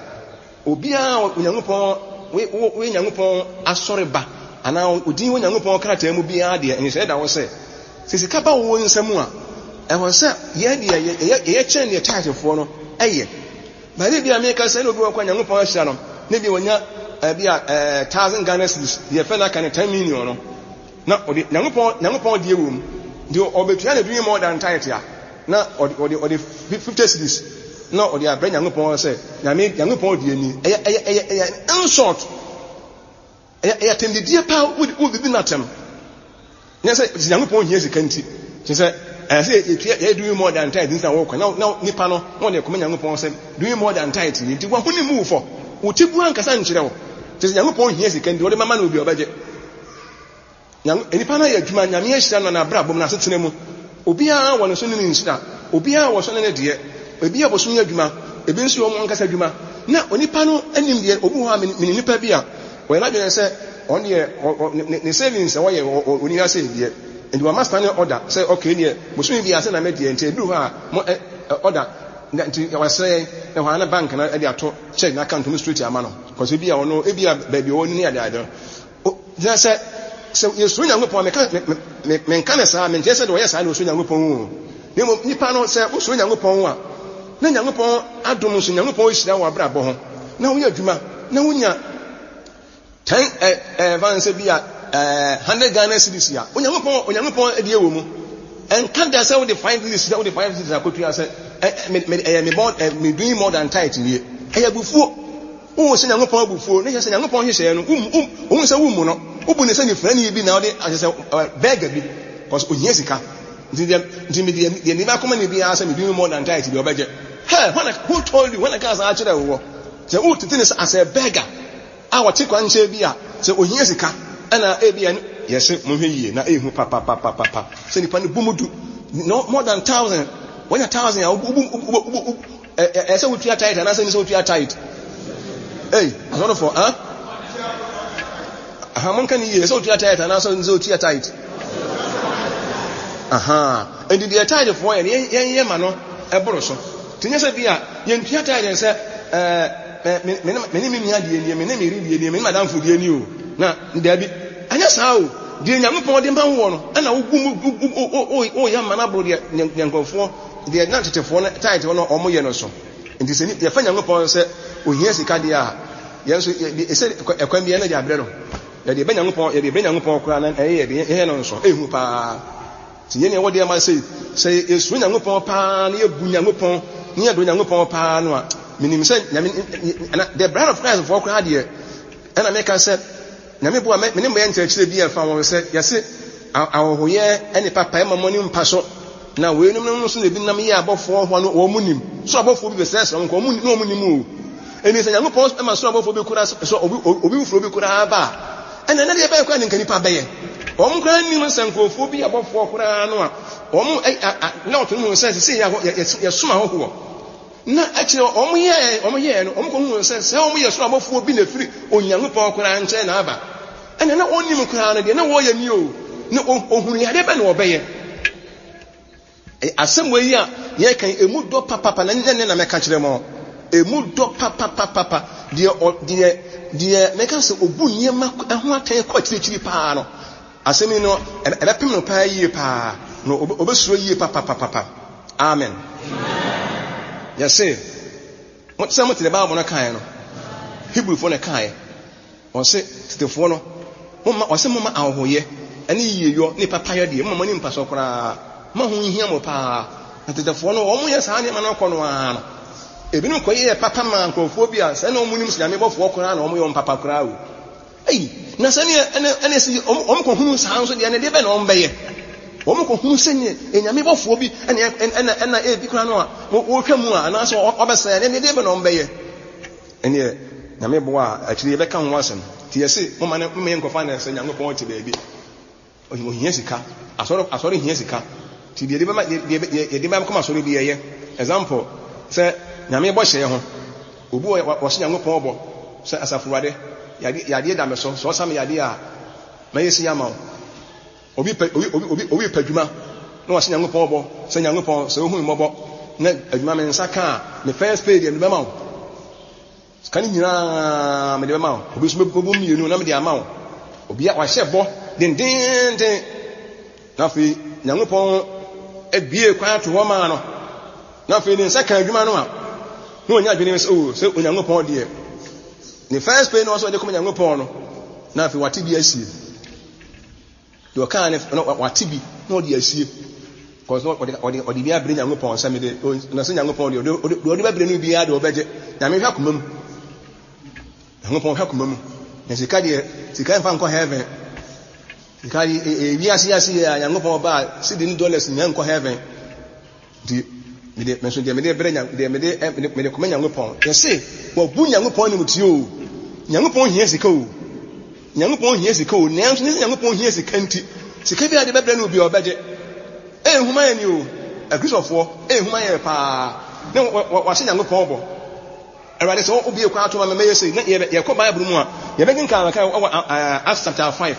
Obiara a Onyankopɔn, woyɛ Nyankopɔn asɔre ba, anaa odin wɔ Nyankopɔn krataa mu biara deɛ, nhyɛe da hɔ sɛ, sɛ sika ba wo nsa mu a, ɛwɔ sɛ yɛn deɛ yɛyɛ kyɛn deɛ tithe-foɔ no yɛ. Baabi bi a meka sɛ na obi wɔ kɔ a Nyankopɔn ahyira no, na bi wɔnya bi a 1,000 Ghana cedis, deɛ fɛ no aka no 10 million no, na ɔde Nyankopɔn Nyankopɔn deɛ wɔ mu, nti ɔbɛtua ne doing more than tithe a, na ɔde ɔde ɔde 50 cedis na ɔde abrɛ Nyankopɔn sɛ Nyame Nyankopɔn deɛ ni. Ɛyɛ ɛyɛ ɛyɛ ɛyɛ insult. Ɛyɛ ɛyɛ atɛmdidie paa wodidi n'atɛm. Nyɛ sɛ Nyankopɔn hia sika nti. Kyerɛ sɛ ɛyɛ sɛ yɛtua yɛyɛ doing more than tithe nti na wɔkɔ na na nipa no na ɔde kɔma Nyankopɔn sɛ doing more than tithe ni nti wahoni mu fɔ. Wo ti bu ankasa nkyerɛ wo. Kyerɛ sɛ Nyankopɔn hia sika nti wɔde mama no obi a ɔbɛgye. Nnipa no ayɛ adwuma, Nyame ahyira no n'abrabɔ mu, n'asetena mu. Obiara wɔ ne so ne ne nhyira. Obiara wɔ so ne ne deɛ. Ebi yɛ bosom adwuma, ebi nso yɛ wɔn ankasa adwuma. Na onipa no anim deɛ, obi wɔ hɔ a menim nipa bi a, ɔyɛ n'adwene sɛ ɔno deɛ ne savings a ɔyɛ ɔni ase deɛ. Nti wama standing order sɛ okay deɛ bosome biara sɛ na me deɛ nti ɛduru hɔ a mo order na nti wasrɛ yɛn na hɔ a na bank no de ato check na account mu straight ama no. Kɔsɛ ebi a ɔno ebi a baabi ɔwɔ ne ade ade no. Gyina sɛ sɛ yɛsuro Nyankopɔn a meka me menka no saa menkyerɛ sɛ deɛ ɔyɛ saa na ɔsuro Nyankopɔn o. Na mmom nipa no sɛ wosuro Nyankopɔn a na Nyankopɔn adom nso Nyankopɔn hyira wɔ abrabɔ ho na woyɛ adwuma na wonya ten ɛ ɛ fan sɛ bi a ɛ 100 Ghana cedis a Onyankopɔn Onyankopɔn deɛ wɔ mu. Ɛnka da sɛ wode 5 cedis sɛ wode 5 cedis akotua sɛ ɛ me me ɛyɛ me bɔ ɛ me doing more than tithe nie. Ɛyɛ abufuo. Wohu sɛ Nyankopɔn abufuo ne kyerɛ sɛ Nyankopɔn nhyehyɛeɛ no wommu wom wohu sɛ wommu no wobu no sɛ nifirani bi na ɔde akyerɛ sɛ bɛɛga bi cause ohia sika nti deɛ nti me deɛ deɛ nnipa akoma ne biara sɛ me doing more than tithe deɛ ɔbɛgye. Hey, when who told you? When kaa saa kyerɛ woɔ sɛ wotete ne sɛ as a beggar a ɔte kwankyɛn bi a sɛ ohia sika ɛna ebi a yɛse monhwɛ yie na ehu papapapapa sɛ nipa no bu mu du no more than thousand wɔnya thousand a wobu wobu ɛɛ sɛ wotua tithe anaasɛ ɛni sɛ wotua tithe ei asɔrɔfoɔ ah aha monka ne yie sɛ wotua tithe anaasɛ ɛni sɛ wotua tithe aha nti deɛ tithe foɔ yɛ no yɛn yɛ ma no ɛboro so nti nyɛ sɛ bi a yɛntua tithe sɛ ɛɛ me me me ne me nua deɛ nie me ne me yere deɛ nie me ne madamfo deɛ nie o na daabi ɛnyɛ saa o deɛ Nyankopɔn de ma woɔ no ɛna wogu mu woyɛ ma no aboro deɛ nkurɔfoɔ Deɛ na tetefoɔ no tithe no wɔn yɛ no so. Nti sɛ yɛfa Nyankopɔn sɛ ohia sika deɛ a, yɛn nso ɛsɛ ɛkwan biara na yɛde abrɛ no. Yɛde bɛ Nyankopɔn, yɛde brɛ Nyankopɔn koraa na ɛyɛ yɛde yɛyɛ no nso, ɛhu paa. Nti yɛn ɛwɔ deɛ ma sɛ sɛ yɛsuro Nyankopɔn paa na yɛbu Nyankopɔn na yɛdɔ Nyankopɔn paa no a, menim sɛ Nyame, na the bride of Christ foɔ koraa deɛ, ɛna meka sɛ Nyame boa me ne mo yɛ nkyerɛkyerɛ bi a ɛfa wɔn sɛ yɛse ahɔhoyɛ ne papa ɛma mo ani mpa so na weinom no nso na ebi nam yɛ abɔfoɔ hɔ no wɔn nim so abɔfoɔ bi bɛsrɛsrɛ wɔn wɔn na wɔn nim o ɛni sɛ Nyankopɔn ma so abɔfoɔ bi kura so obi obi foforɔ bi koraa ba a ɛna ɛna deɛ ɛbɛyɛ koraa ne nka nipa bɛyɛ wɔn koraa nim sɛ nkurɔfoɔ bi abɔfoɔ koraa no a wɔn na ɔtɔ no mu sɛ sɛ yɛsom ahɔhoɔ Na akyire wɔn yɛɛ wɔn yɛɛ no, wɔn kɔhuu sɛ sɛ wɔn yɛ soro abɔfoɔ bi na ɛfiri Onyankopɔn koraa nkyɛn na aba. Ɛna na wɔnnim koraa no deɛ na wɔyɛ ni o, na ohunu yadeɛ bɛ na wɔbɛyɛ. Asɛm wɔ yi a yɛka yi, emu dɔ papapa na nyɛ ne na mɛka kyerɛ mo. Emu dɔ papapapapa. Deɛ deɛ deɛ mɛka sɛ obu nneɛma ho atɛn kɔ akyirikyiri paa no. Asɛm yi no, ɛbɛpem no paa yie paa, na ɔbɛsuro yie papapapapa. Amen. Yɛse, sɛ mote deɛ Bible no kaeɛ no, Hebrewfoɔ na ɛkaeɛ. Ɔse, tetefoɔ no, momma, ɔse momma ahɔhoyɛ ne yieyɔ ne papayɔ deɛ, momma mo ani mpa so koraa. Momma ho nhia mo paa. Na tetefoɔ no, wɔn yɛ saa nneɛma no kɔ no ara no, ebinom kɔyɛɛ papa maa nkurɔfoɔ bi a sɛ na wɔn nim sɛ Nyame bɔfoɔ koraa na wɔn yɛ wɔn papa koraa o. Ei, na sɛdeɛ ɛne ɛne sɛ wɔn wɔn kɔhunu saa nso deɛ ɛne deɛ bɛn na wɔn bɛyɛ? Wɔn kɔhunu sɛdeɛ enyame bɔfoɔ bi ɛne ɛna ɛna ebi koraa no a wɔretwa mu a anaasɛ wɔbɛsɛn ɛne deɛ bɛn na wɔn bɛyɛ? Ɛneɛ Nyame boa a akyire yɛbɛka ho asɛm. Nti yɛse moma ne moma yɛnkɔfa no sɛ Nyankopɔn te baabi. Ohia sika. Asɔre asɔre hia sika. Nti deɛ yɛde bɛma deɛ yɛde bɛma asɔre bi yɛyɛ. Example sɛ Nyame bɔ hyɛɛ ho. Obi wɔ wɔhyɛ Nyankopɔn bɔ sɛ asafo Awurade yadeɛ yadeɛ da me so sɛ ɔsa me yadeɛ a mɛyɛ sei ama wo. Obi pɛ obi obi obi obi pɛ adwuma na wahyɛ Nyankopɔn bɔ sɛ Nyankopɔn sɛ ohu me mmɔbɔ na adwuma me nsa ka a me first pay deɛ mede bɛma wo. Sika no nyinaa mede bɛma wo. Obi nso mɛbɔ mmienu na mede ama wo. Obi a wahyɛ bɔ dendeenden. Na afei Nyankopɔn abue kwan ato hɔ maa no. Na afei ne nsa ka adwuma no a, na ɔnya adwene sɛ, oh, sɛ Onyankopɔn deɛ, ne first pay no ɔsɛ ɔde kɔma Nyankopɔn no, na afei wate bi asie. Deɛ ɔkaa no na wate bi na ɔde asie. Kɔs na ɔde ɔde ɔde bi abere Nyankopɔn sɛ mede na sɛ Nyankopɔn deɛ ɔde ɔde ɔde bɛbrɛ no biara deɛ ɔbɛgye. Nyame hwɛ akoma mu. Nyankopɔn hwɛ akoma mu. Na sika deɛ sika mfa nkɔ heaven. Sika yi e, e, wiase ase yɛ a Nyankopɔn ba a sidi ne dollars nyɛ nkɔ heaven. Nti mede me nso deɛ mede brɛ nya deɛ mede mede mede kɔma Nyankopɔn. Yɛse wɔbu Nyankopɔn animtie o. Nyankopɔn hia sika o. Nyankopɔn hia sika o, nanso nyɛ sɛ Nyankopɔn hia sika nti, sika bi a de bɛbrɛ no obi a ɔbɛgye. Ɛyɛ huma yɛn ni o, Akristofoɔ, ɛyɛ huma yɛn paa. Ne wɔahyɛ Nyankopɔn bɔ. Awurade sɛ wobue kwan ato ma me mɛyɛ sei. Na yɛkɔ Bible mu a, yɛbɛkenkan aka wɔ Acts chapter 5.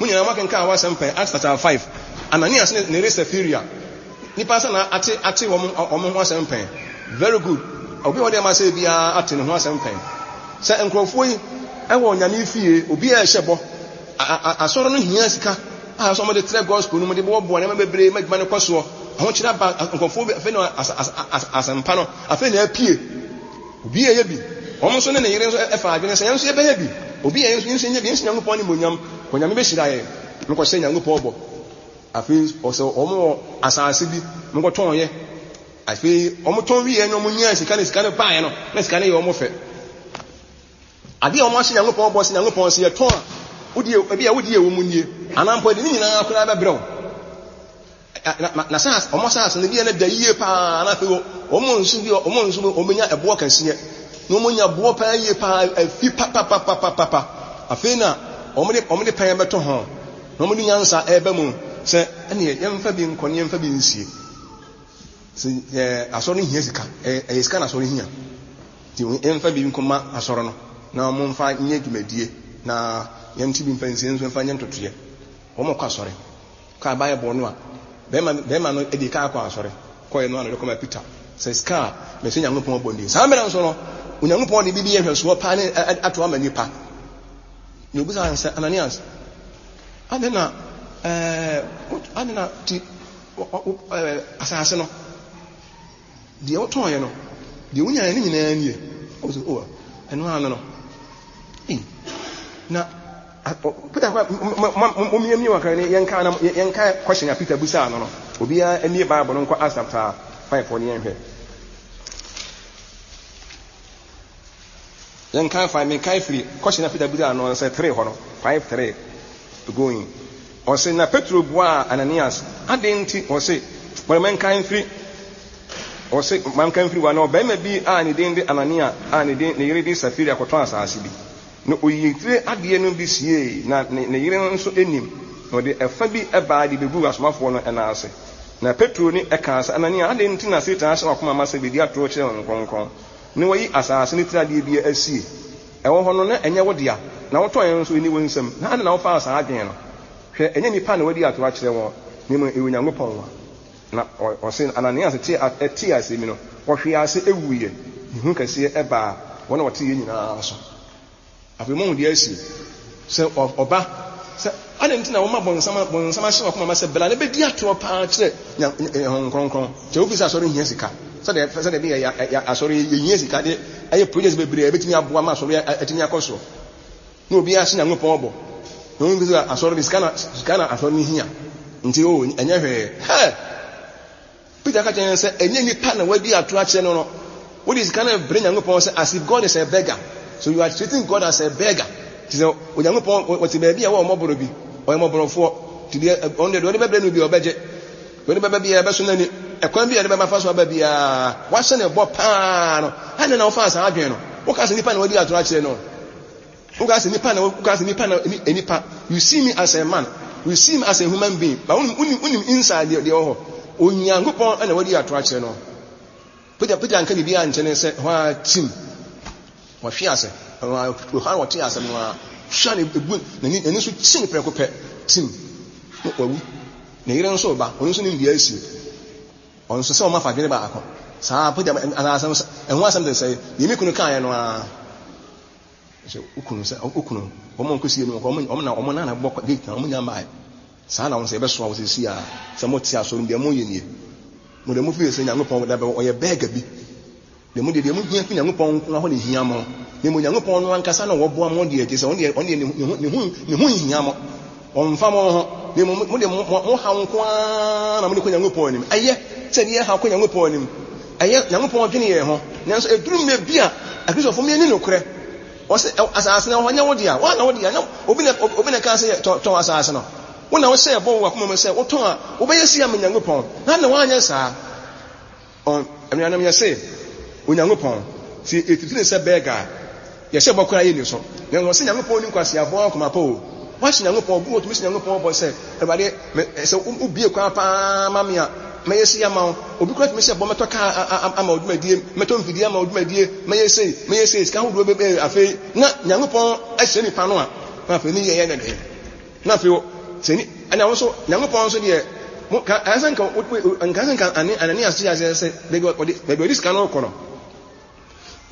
Mo nyinaa moakenkan wɔ asɛm pɛn, Acts chapter 5. Ananias ne ne yere Sapphira. Nipa sɛ na ate ate wɔn wɔn ho asɛm pɛn. Very good. Obi a ɔde ama sɛ biara ate ne ho asɛm pɛn. Sɛ nkurɔfoɔ yi wɔ Nyame fie, obi a ɛhyɛ bɔ, asɔre no hia sika a sɛ wɔde trɛ gospel no mu de boaboa nneɛma bebree ma adwuma no kɔ soɔ. Ahokyerɛ aba nkurɔfoɔ bi afei na asɛmpa no afei na apue. Obi a ɛyɛ bi, wɔn nso ne ne yere nso ɛfa adwene sɛ yɛn nso yɛbɛyɛ bi. Obi a yɛn nso yɛn nso yɛnyɛ bi, yɛn nso Nyankopɔn animuonyam, kɔ Nyame bɛhyira yɛn. Mekɔhyɛ Nyankopɔn bɔ. Afei ɔsɛ wɔn wɔ asase bi, mekɔtɔn yɛ. Afei wɔtɔn wieɛ no wɔnyaa sika no, sika no baeɛ no, na sika no yɛ wɔn fɛ. Adeɛ a wɔahyɛ Nyankopɔn bɔ sɛ Nyankopɔn sɛ yɛtɔn a, wodie, ebi a wodie wɔ mu nie, anaa mpo ɛde ne nyinaa koraa bɛbrɛ wo. Na, na saas, wɔn asaase no bi a na da yie paa, na afei wɔn nso bi, wɔn nso wɔbɛnya ɛboɔ kɛseɛ, na wɔnya boɔ paa yie paa, afi papapapapapa. Afei na wɔn de, wɔn de pɛn bɛto ho, na wɔn de nyansa ɛreba mu sɛ ɛneɛ yɛmfa bi nkɔ ne yɛmfa bi nsie. Sɛ ɛɛ asɔre no hia sika, ɛyɛ ɛyɛ sika na asɔre hia. Nti yɛmfa bi nkɔma asɔre no na wɔmfa nyɛ dwumadie na yɛnte bi mfa nsie nso mfa nyɛ ntotoeɛ. Wɔn kɔ asɔre. Kaa Bible no a, bɛrima bɛrima no de kaa kɔ asɔre. Kɔɛ no a na ɔde kɔma Peter sɛ sika a mɛsɛ Nyankopɔn bɔ nie. Saa mmerɛ nso no, Onyankopɔn de biribi yɛ nhwɛsoɔ paa ne ato ama nipa. Na obisa sɛ Ananias, adɛn na ɛɛ adɛn na ti Asase no, deɛ wotɔeɛ no, deɛ wonyaeɛ no nyinaa nie. Ɔsɛ, o, ɛno ara no no. Ei, na Peter kora, momiamia wakra ne yɛnka na yɛnka question a Peter busaa no no. Obiara mmie Bible no nkɔ Acts chapter 5 hɔ ne yɛnhwɛ. Yɛnkan 5, menkan firi question a Peter busaa no sɛ 3 hɔ no, 5 3 going. Ɔse, na Petro buaa Ananias, Adɛn nti, ɔse, bɔne manka mfiri, ɔse, manka mfiri wa, na ɔbarima bi a ne din de Anania a ne din, ne yere de Safira kɔtɔn asase bi, na oyii tire adeɛ no bi siee, na ne, ne yere nso nnim, na ɔde ɛfa bi baa de beguu asomafoɔ no nan ase. Na Petro ne kaa sɛ, Anania, adɛn nti na Satan ahyɛ w'akoma ma sɛ bedi atorɔ kyerɛ Honhom Kronkron, na wayi asase no tiri adeɛ bi asie? Ɛwɔ hɔ no, na ɛnyɛ wo dea, na wotɔe nso, enni wo nsam, na adɛn na wofaa saa adwene no? Hwɛ, ɛnyɛ nnipa na wɔadi atoro akyerɛ wɔn, na mmom ɛyɛ Onyankopɔn. Na ɔse, Ananias tee asɛm yi no, ɔhwee ase wuiɛ, na ehu kɛseɛ baa wɔn a wɔteeɛ nyinaa so. Afei moahu deɛ asi, sɛ ɔba, sɛ adɛn nti na woma bonsam bonsam ahyɛ w'akoma ma sɛ bra na bɛdi atorɔ paa kyerɛ nya Honhom Kronkron? Kyɛ wofi sɛ asɔre hia sika, sɛdeɛ sɛdeɛ ɛbɛyɛ yɛ yɛ asɔre yɛhia sika de ayɛ projects bebree a ɛbɛtumi aboa ma asɔre atumi akɔ soɔ. Na obiara ahyɛ Nyankopɔn bɔ. Na wɔn sɛ asɔre de sika na sika na asɔre no hia. Nti o ɛnyɛ hwee. Hɛ! Peter ka kyerɛ yɛn sɛ ɛnyɛ nnipa na wɔadi atoro akyerɛ no no. Wode sika no rebrɛ Nyankopɔn sɛ as if God is a beggar. So you are treating God as a beggar. Te sɛ Onyankopɔn ɔte baabi a ɛwɔ ɔmmɔborɔ bi. Ɔyɛ mmɔborɔfoɔ. Nti deɛ ɔno deɛ deɛ ɔde bɛbrɛ no bi ɔbɛgye. Deɛ ɔde bɛba biara ɛbɛso n'ani. Ɛkwan bi a ɛde bɛba fa so aba biara wahyɛ ne bɔ paa no. Ɛnna na wofaa saa adwene no. Woka sɛ nnipa na wɔadi atoro akyerɛ no. Woka sɛ nipa na woka sɛ nipa na nipa. You see me as a man. You see me as a human being. But wonim wonim wonim inside deɛ deɛ wɔ hɔ. Onyankopɔn na wadi ato akyerɛ no. Peter Peter nka biribi ankyɛ ne sɛ hɔ ara tim. Wɔhwe ase. Hɔ ara wɔte asɛm no ara. Hwɛ na ebu n'ani n'ani so kyin prɛko pɛ tim. Na wawu. Ne yere nso ba. Ɔno nso nim deɛ asi. Ɔnso sɛ wɔafa adwene baako. Saa Peter asɛm ɛho asɛm te sɛ deɛ me kunu kaeɛ no ara. Sɛ wo kunu sɛ wo kunu wɔn a wɔkɔsie no wɔn wɔn na wɔn na bɔ gate na wɔn nya mmae. Saa na wɔn sɛ yɛbɛsoa wo sɛsi a sɛ mo te asɔre mu deɛ mo yɛ nie. Mo deɛ mo fi sɛ Nyankopɔn da bɛ ɔyɛ bɛɛga bi. Deɛ mo deɛ deɛ mo hia fi Nyankopɔn nko ara hɔ na ehia mo. Na mo Nyankopɔn no ankasa na wɔboa mo deɛ gye sɛ wɔn deɛ wɔn deɛ ne ho ne ho ne ho nhia mo. Wɔmfa mo ho na mmom mo deɛ mo mo haw nko ara na mo de kɔ Nyankopɔn anim. Ɛyɛ sɛ deɛ haw kɔ Nyankopɔn anim. Ɛyɛ, Nyankopɔn dwene yɛn ho. Nanso ɛduru mmerɛ bi a, Akristofoɔ mo yɛnni nokorɛ. Ɔse, asase no ɛwɔ hɔ, nyɛ wo dea. Woa na wo dea, nyɛ obi na, obi na ɛkaa sɛ yɛ, tɔn asase no. Wo na wohyɛɛ bɔ wɔ w'akoma mu sɛ wotɔn a, wobɛyɛ sei ama Nyankopɔn. Na adɛn na woanyɛ saa? Ɔn, anuanom, yɛse, Onyankopɔn, sɛ yɛtiti no sɛ bɛɛga a, yɛhyɛ bɔ koraa yɛnni so. Na wɔse Nyankopɔn nni nkwaseafoɔ akoma pa o. Woahyɛ Nyankopɔn bɔ, wotumi hyɛ Nyankopɔn bɔ sɛ, Awurade, me, sɛ wobue kwan paa ma me a, mɛyɛ sei ama wo. Obi koraa tumi hyɛ bɔ, mɛtɔ kaa ama wo dwumadie, mɛtɔ mfidie ama wo dwumadie, mɛyɛ sei, mɛyɛ sei, sika ahodoɔ bebree. Afei, na Nyankopɔn ahyira nipa no a, na afei ne yɛ yɛ ne den. Na afei, sɛ ni, ɛna wo nso, Nyankopɔn nso deɛ, mo, ka, ɛsɛ nka, nka, sɛ nka Ananias te aseɛ sɛ, baabi ɔde, baabi ɔde sika no rekɔ no,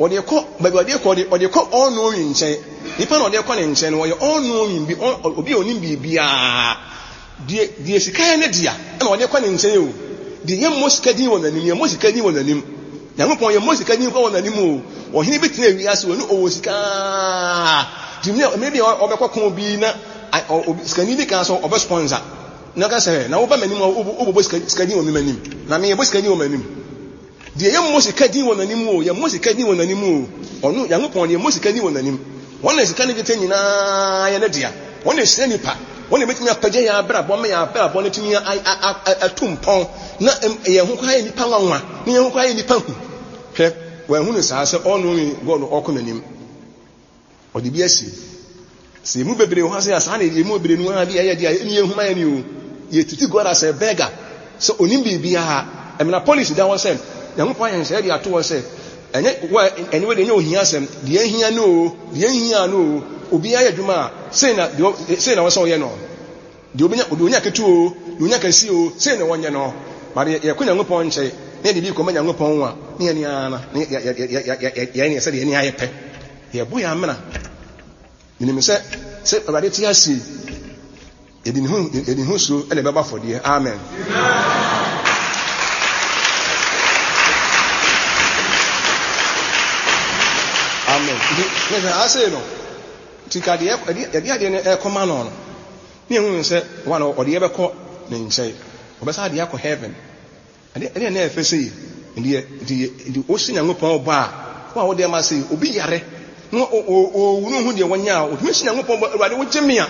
Ɔde kɔ baabi ɔde kɔ ɔde ɔde kɔ all knowing nkyɛn. Nipa na ɔde kɔ ne nkyɛn no ɔyɛ all knowing bi obi a onim biribiara. Deɛ deɛ sika yɛ ne dea ɛna ɔde kɔ ne nkyɛn o. Deɛ yɛ mmɔ sika din wɔ n'anim yɛ mmɔ sika din wɔ n'anim. Nyankopɔn yɛ mmɔ sika din kɔ wɔ n'anim o. Ɔhene bi tena wiase o ne ɔwɔ sika. Nti mmerɛ bi a ɔbɛkɔ ko bi na sikani bi kan sɛ ɔbɛ sponsor. Na ɔka sɛ na woba m'anim a wobɛbɔ sika din wɔ me m'anim. Na me yɛbɔ sika din wɔ m'anim. Deɛ yɛmmɔ sika din wɔ n'anim o, yɛmmɔ sika din wɔ n'anim o, ɔno Nyankopɔn deɛ yɛmmɔ sika din wɔ n'anim. Wɔn na sika ne dwetɛ nyinaa yɛ ne dea. Wɔn na ɛhyira nipa. Wɔn na ɛbɛtumi apagya yɛn abrabɔ ama yɛn abrabɔ no atumi atu mpɔn na yɛn ho koraa yɛ nipa nwanwa na yɛn ho koraa yɛ nipa hu. Hwɛ, wɔanhunu saa sɛ all-knowing God no ɔkɔ n'anim. Ɔde bi asi. Sɛ emu bebree wɔ ha sɛ saa na emu bebree no ara bi ɛyɛ deɛ ɛni ehu ma yɛn o. Yɛ titi God as a beggar. Sɛ onim biribiara. Ɛmena policy da hɔ sɛ Nyankopɔn ayɛ nhyehyɛeɛ de ato hɔ sɛ ɛnyɛ wɔ ɛnyɛ wɔ deɛ ɛnyɛ ohia asɛm deɛ ehia no o deɛ ehia no o obiara yɛ adwuma a sei na deɛ sei na wɔsɛ ɔyɛ no. Deɛ obenya deɛ onya ketewa o deɛ onya kɛseɛ o sei na wɔnyɛ no. But yɛkɔ Nyankopɔn nkyɛn na yɛde bi kɔma Nyankopɔn a ne yɛn ara na yɛyɛ ne sɛdeɛ yɛn ayɛ pɛ. Yɛbɔ yɛn amena. Menim sɛ sɛ Awurade te ase yi, yɛde ne ho yɛde ne ho suro na ɛbɛbɔ afɔdeɛ. Amen. Amen. Nti ne sɛ ase no, nti ka deɛ yɛde adeɛ no ɛkɔma no no, ne yɛhu sɛ wɔn a ɔde yɛbɛkɔ ne nkyɛn, ɔbɛsa adeɛ akɔ heaven. Ɛdeɛ ɛdeɛ na ɛfɛ sei ndeɛ nti yɛ nti wohyɛ Nyankopɔn bɔ a wo a wode ama sei obi yare na ɔwu no hu deɛ wɔnyɛ a otumi hyɛ Nyankopɔn bɔ Awurade wogye me a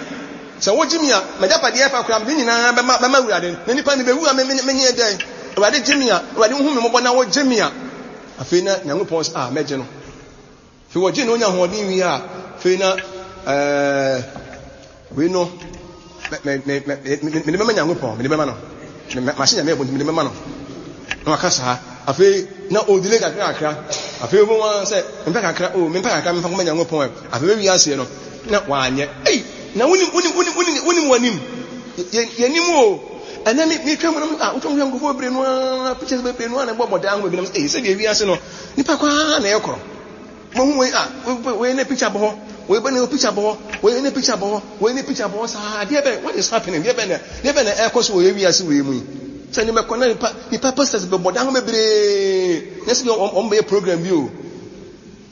sɛ wogye me a m'agyapadeɛ ɛfa koraa mede nyinaa bɛma bɛma Awurade na nipa no bɛwu a me me menyɛ dɛn Awurade gye me a Awurade wohu me mmɔbɔ na wogye me a afei na Nyankopɔn sɛ a mɛgye no. Afei wɔgye na onya ahoɔden wie a, afei na ɛɛ wei no mɛ mɛ mɛ mede bɛma Nyankopɔn, mede bɛma no. Mahyɛ Nyame ɛbɔ nti mede bɛma no. Na waka saa. Afei na ɔdile kakra kakra. Afei wɔn wɔn sɛ mempɛ kakra o, mempɛ kakra memfa kɔma Nyankopɔn ɛ. Afei bɛwi aseɛ no na wanyɛ. Ei, na wonim wonim wonim wonim wonim w'anim. Yɛ yɛnim o. Ɛnɛ me metwa mu no ah wotwa mu hwɛ nkurɔfoɔ bebree no ara pictures bebree no ara na ɛbɔ bɔ dan ho bebree na ei sɛdeɛ wiase no nipa koraa na ɛkorɔ. Mohu wei a, wei ne picture bɔ hɔ, wei bɛ ne picture bɔ hɔ, wei ne picture bɔ hɔ, wei ne picture bɔ hɔ saa. Deɛ bɛn, what is happening? Deɛ bɛn na, deɛ bɛn na ɛrekɔ so wɔ yɛ wiase wei mu yi? Sɛ ne mɛkɔ na nipa, nipa pastors bɛbɔ dan ho bebree. Nyɛ sɛ wɔn wɔn bɛyɛ program bi o.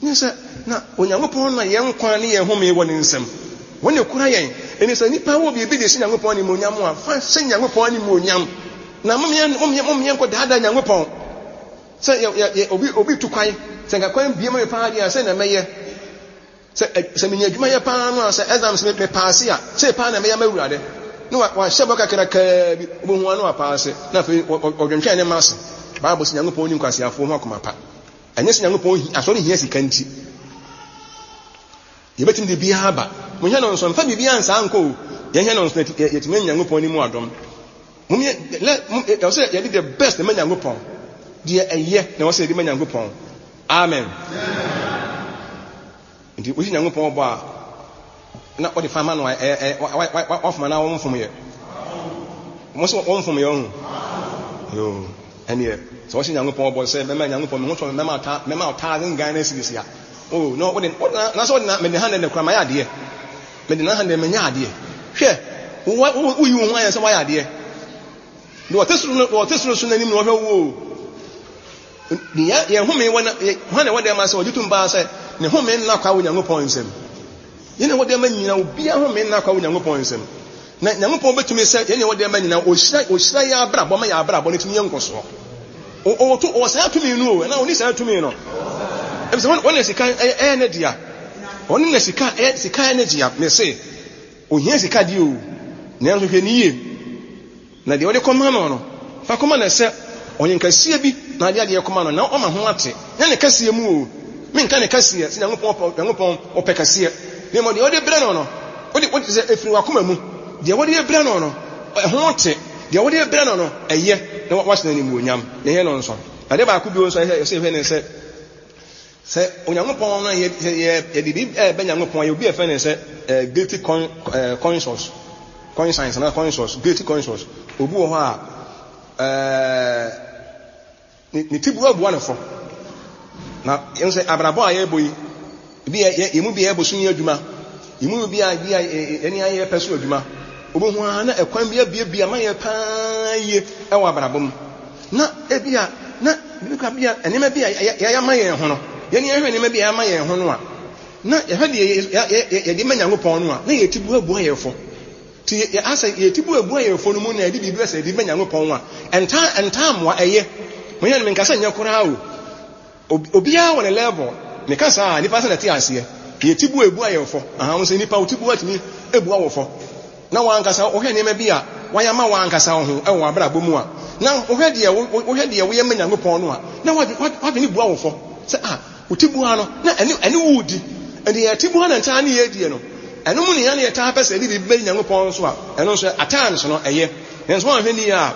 Nyɛ sɛ na Onyankopɔn na yɛn nkwa ne yɛn home wɔ ne nsam. Wɔn na ekura yɛn. Ɛni sɛ nipa wɔ biribi de hyɛ Nyankopɔn animuonyam a, fa hyɛ Nyankopɔn animuonyam. Na momeɛ momeɛ momeɛ nkɔ daadaa Nyankopɔn. Sɛ yɛ yɛ yɛ obi obi tu kwan, sɛ nka kwan bue ma me paa deɛ a, sɛn na mɛyɛ? Sɛ ɛ sɛ menya adwuma yɛ paa no a, sɛ exams me mepaase a, sei paa na mɛyɛ ama Awurade. Na wa wahyɛ bɔ kakrakaa bi, wobɛhu ara na wapaase, na afei ɔ ɔ ɔdwentwɛn ne mma ase. Bible se Nyankopɔn nni nkwaseafoɔ ho akoma pa. Ɛnyɛ sɛ Nyankopɔn hi asɔre hia sika nti. Yɛbɛtumi de biara aba. Monhwɛ no nso, mfa biribiara nsaa nkɔ o. Yɛnhwɛ no nso na yɛtumi anya Nyankopɔn anim adom. Mom yɛ lɛ mom ɛwɔ sɛ yɛde the best ma Nyankopɔn. Deɛ ɛyɛ na ɛwɔ sɛ yɛde ma Nyankopɔn. Amen. Nti wosi Nyankopɔn bɔ a na wɔde fa ma no a ɛyɛ ɛ wafom anaa wɔn mfom yɛ. Wɔn sɛ wɔn mfom yɛ ɔho. Yoo ɛneɛ sɛ wɔsi Nyankopɔn bɔ sɛ mɛma Nyankopɔn me ho tɔ mɛma ɔta mɛma ɔtaazin Ghana cedis a. Oh no wode na sɛ wɔde na mede hundred kora mayɛ adeɛ. Mede n'aha deɛ manya adeɛ. Hwɛ, wo, wo, woyi wo ho ayɛ sɛ woayɛ adeɛ. Deɛ ɔte soro no, deɛ ɔte soro so n'anim na ɔhwɛ wo o. Nea yɛn home wɔ na, hwan na ɛwɔ dɛm asɛ ɔgye tom paa sɛ ne home nna kwa wɔ Nyankopɔn nsam. Yɛn na ɛwɔ dɛm nyina, obiara home nna kwa wɔ Nyankopɔn nsam. Na Nyankopɔn bɛtumi sɛ yɛn na ɛwɔ dɛm nyina, ɔhyira, ɔhyira yɛn abrabɔ ma yɛn abrabɔ no tumi yɛ nkɔsoɔ. Ɔwɔ to, ɔwɔ saa tumi no o, anaa ɔni saa tumi no? Ɛfisɛ wɔn, wɔn na sika ɛyɛ ne dea. Wɔn na sika ɛyɛ, sika ɛyɛ ne dea. Mese, ohia sika deɛ o, nanso hwɛ ne yie. Na deɛ ɔde kɔma no no, fa kɔma no sɛ ɔyɛ nkɛseɛ bi na ade adeɛ kɔma no, na ɔma ho ate. Nyɛ ne kɛseɛ mu o, menka ne kɛseɛ, sɛ Nyankopɔn ɔpɛ, Nyankopɔn ɔpɛ kɛseɛ. Na mmom deɛ wode brɛ no no, wode wode sɛ ɛfiri w'akoma mu. Deɛ wode brɛ no no, ɛho te. Deɛ wode brɛ no no, ɛyɛ na wahyɛ no animuonyam. Yɛnyɛ no nso. Adeɛ baako bio nso a ɛsɛ yɛhwɛ ne sɛ, sɛ Onyankopɔn no yɛ yɛ yɛde biribi ɛbɛ Nyankopɔn yɛ obi a yɛfrɛ no sɛ ɛɛ guilty con ɛɛ conscious conscience anaa conscious guilty conscious obi wɔ hɔ a ɛɛ ne ne ti buabua ne fo na yɛn sɛ abrabɔ a yɛrebɔ yi Ebi yɛ yɛ yɛn mu bi yɛ bosom yɛ adwuma. Yɛn mu bi a bi a yɛne ayɛ pɛ so adwuma. Wobɛhu ara na ɛkwan bi abiebie ama yɛ paa yie ɛwɔ abrabɔ mu. Na ebi a na ebi kora bi a nneɛma bi a yɛayɛ ama yɛn ho no, yɛne yɛhwɛ nneɛma bi a yɛayɛ ama yɛn ho no a, na yɛhwɛ deɛ yɛde ma Nyankopɔn no a, na yɛti buabua yɛn fo. Nti yɛ asɛ yɛti buabua yɛn fo no mu na yɛde biribi sɛ yɛde ma Nyankopɔn a, ɛntaa ɛntaa mmoa ɛyɛ. Monyɛ no menka sɛ nyɛ koraa o. Obiara wɔ ne level. Meka saa a, nnipa sɛ na ɛte aseɛ. Yɛ ti bu a ɛbu ayɛ fɔ. Aha, wo sɛ nipa wo ti bu atumi ɛbua wo fɔ. Na w'ankasa wohwɛ nneɛma bi a wayɛ ama w'ankasa wo ho ɛwɔ w'abrabɔ mu a, na wohwɛ deɛ wohwɛ deɛ woyɛ ma Nyankopɔn no a, na w'adwene bua wo fɔ. Sɛ ah, wo ti bua no, na ɛne ɛne wo redi. Ɛnti yɛ ti bua na ntaa ne yɛ die no. Ɛno mu ne yɛn na yɛtaa pɛ sɛ yɛde biribi bɛyi Nyankopɔn nso a, ɛno nso at times no ɛyɛ. Nanso woanhwɛ ni a,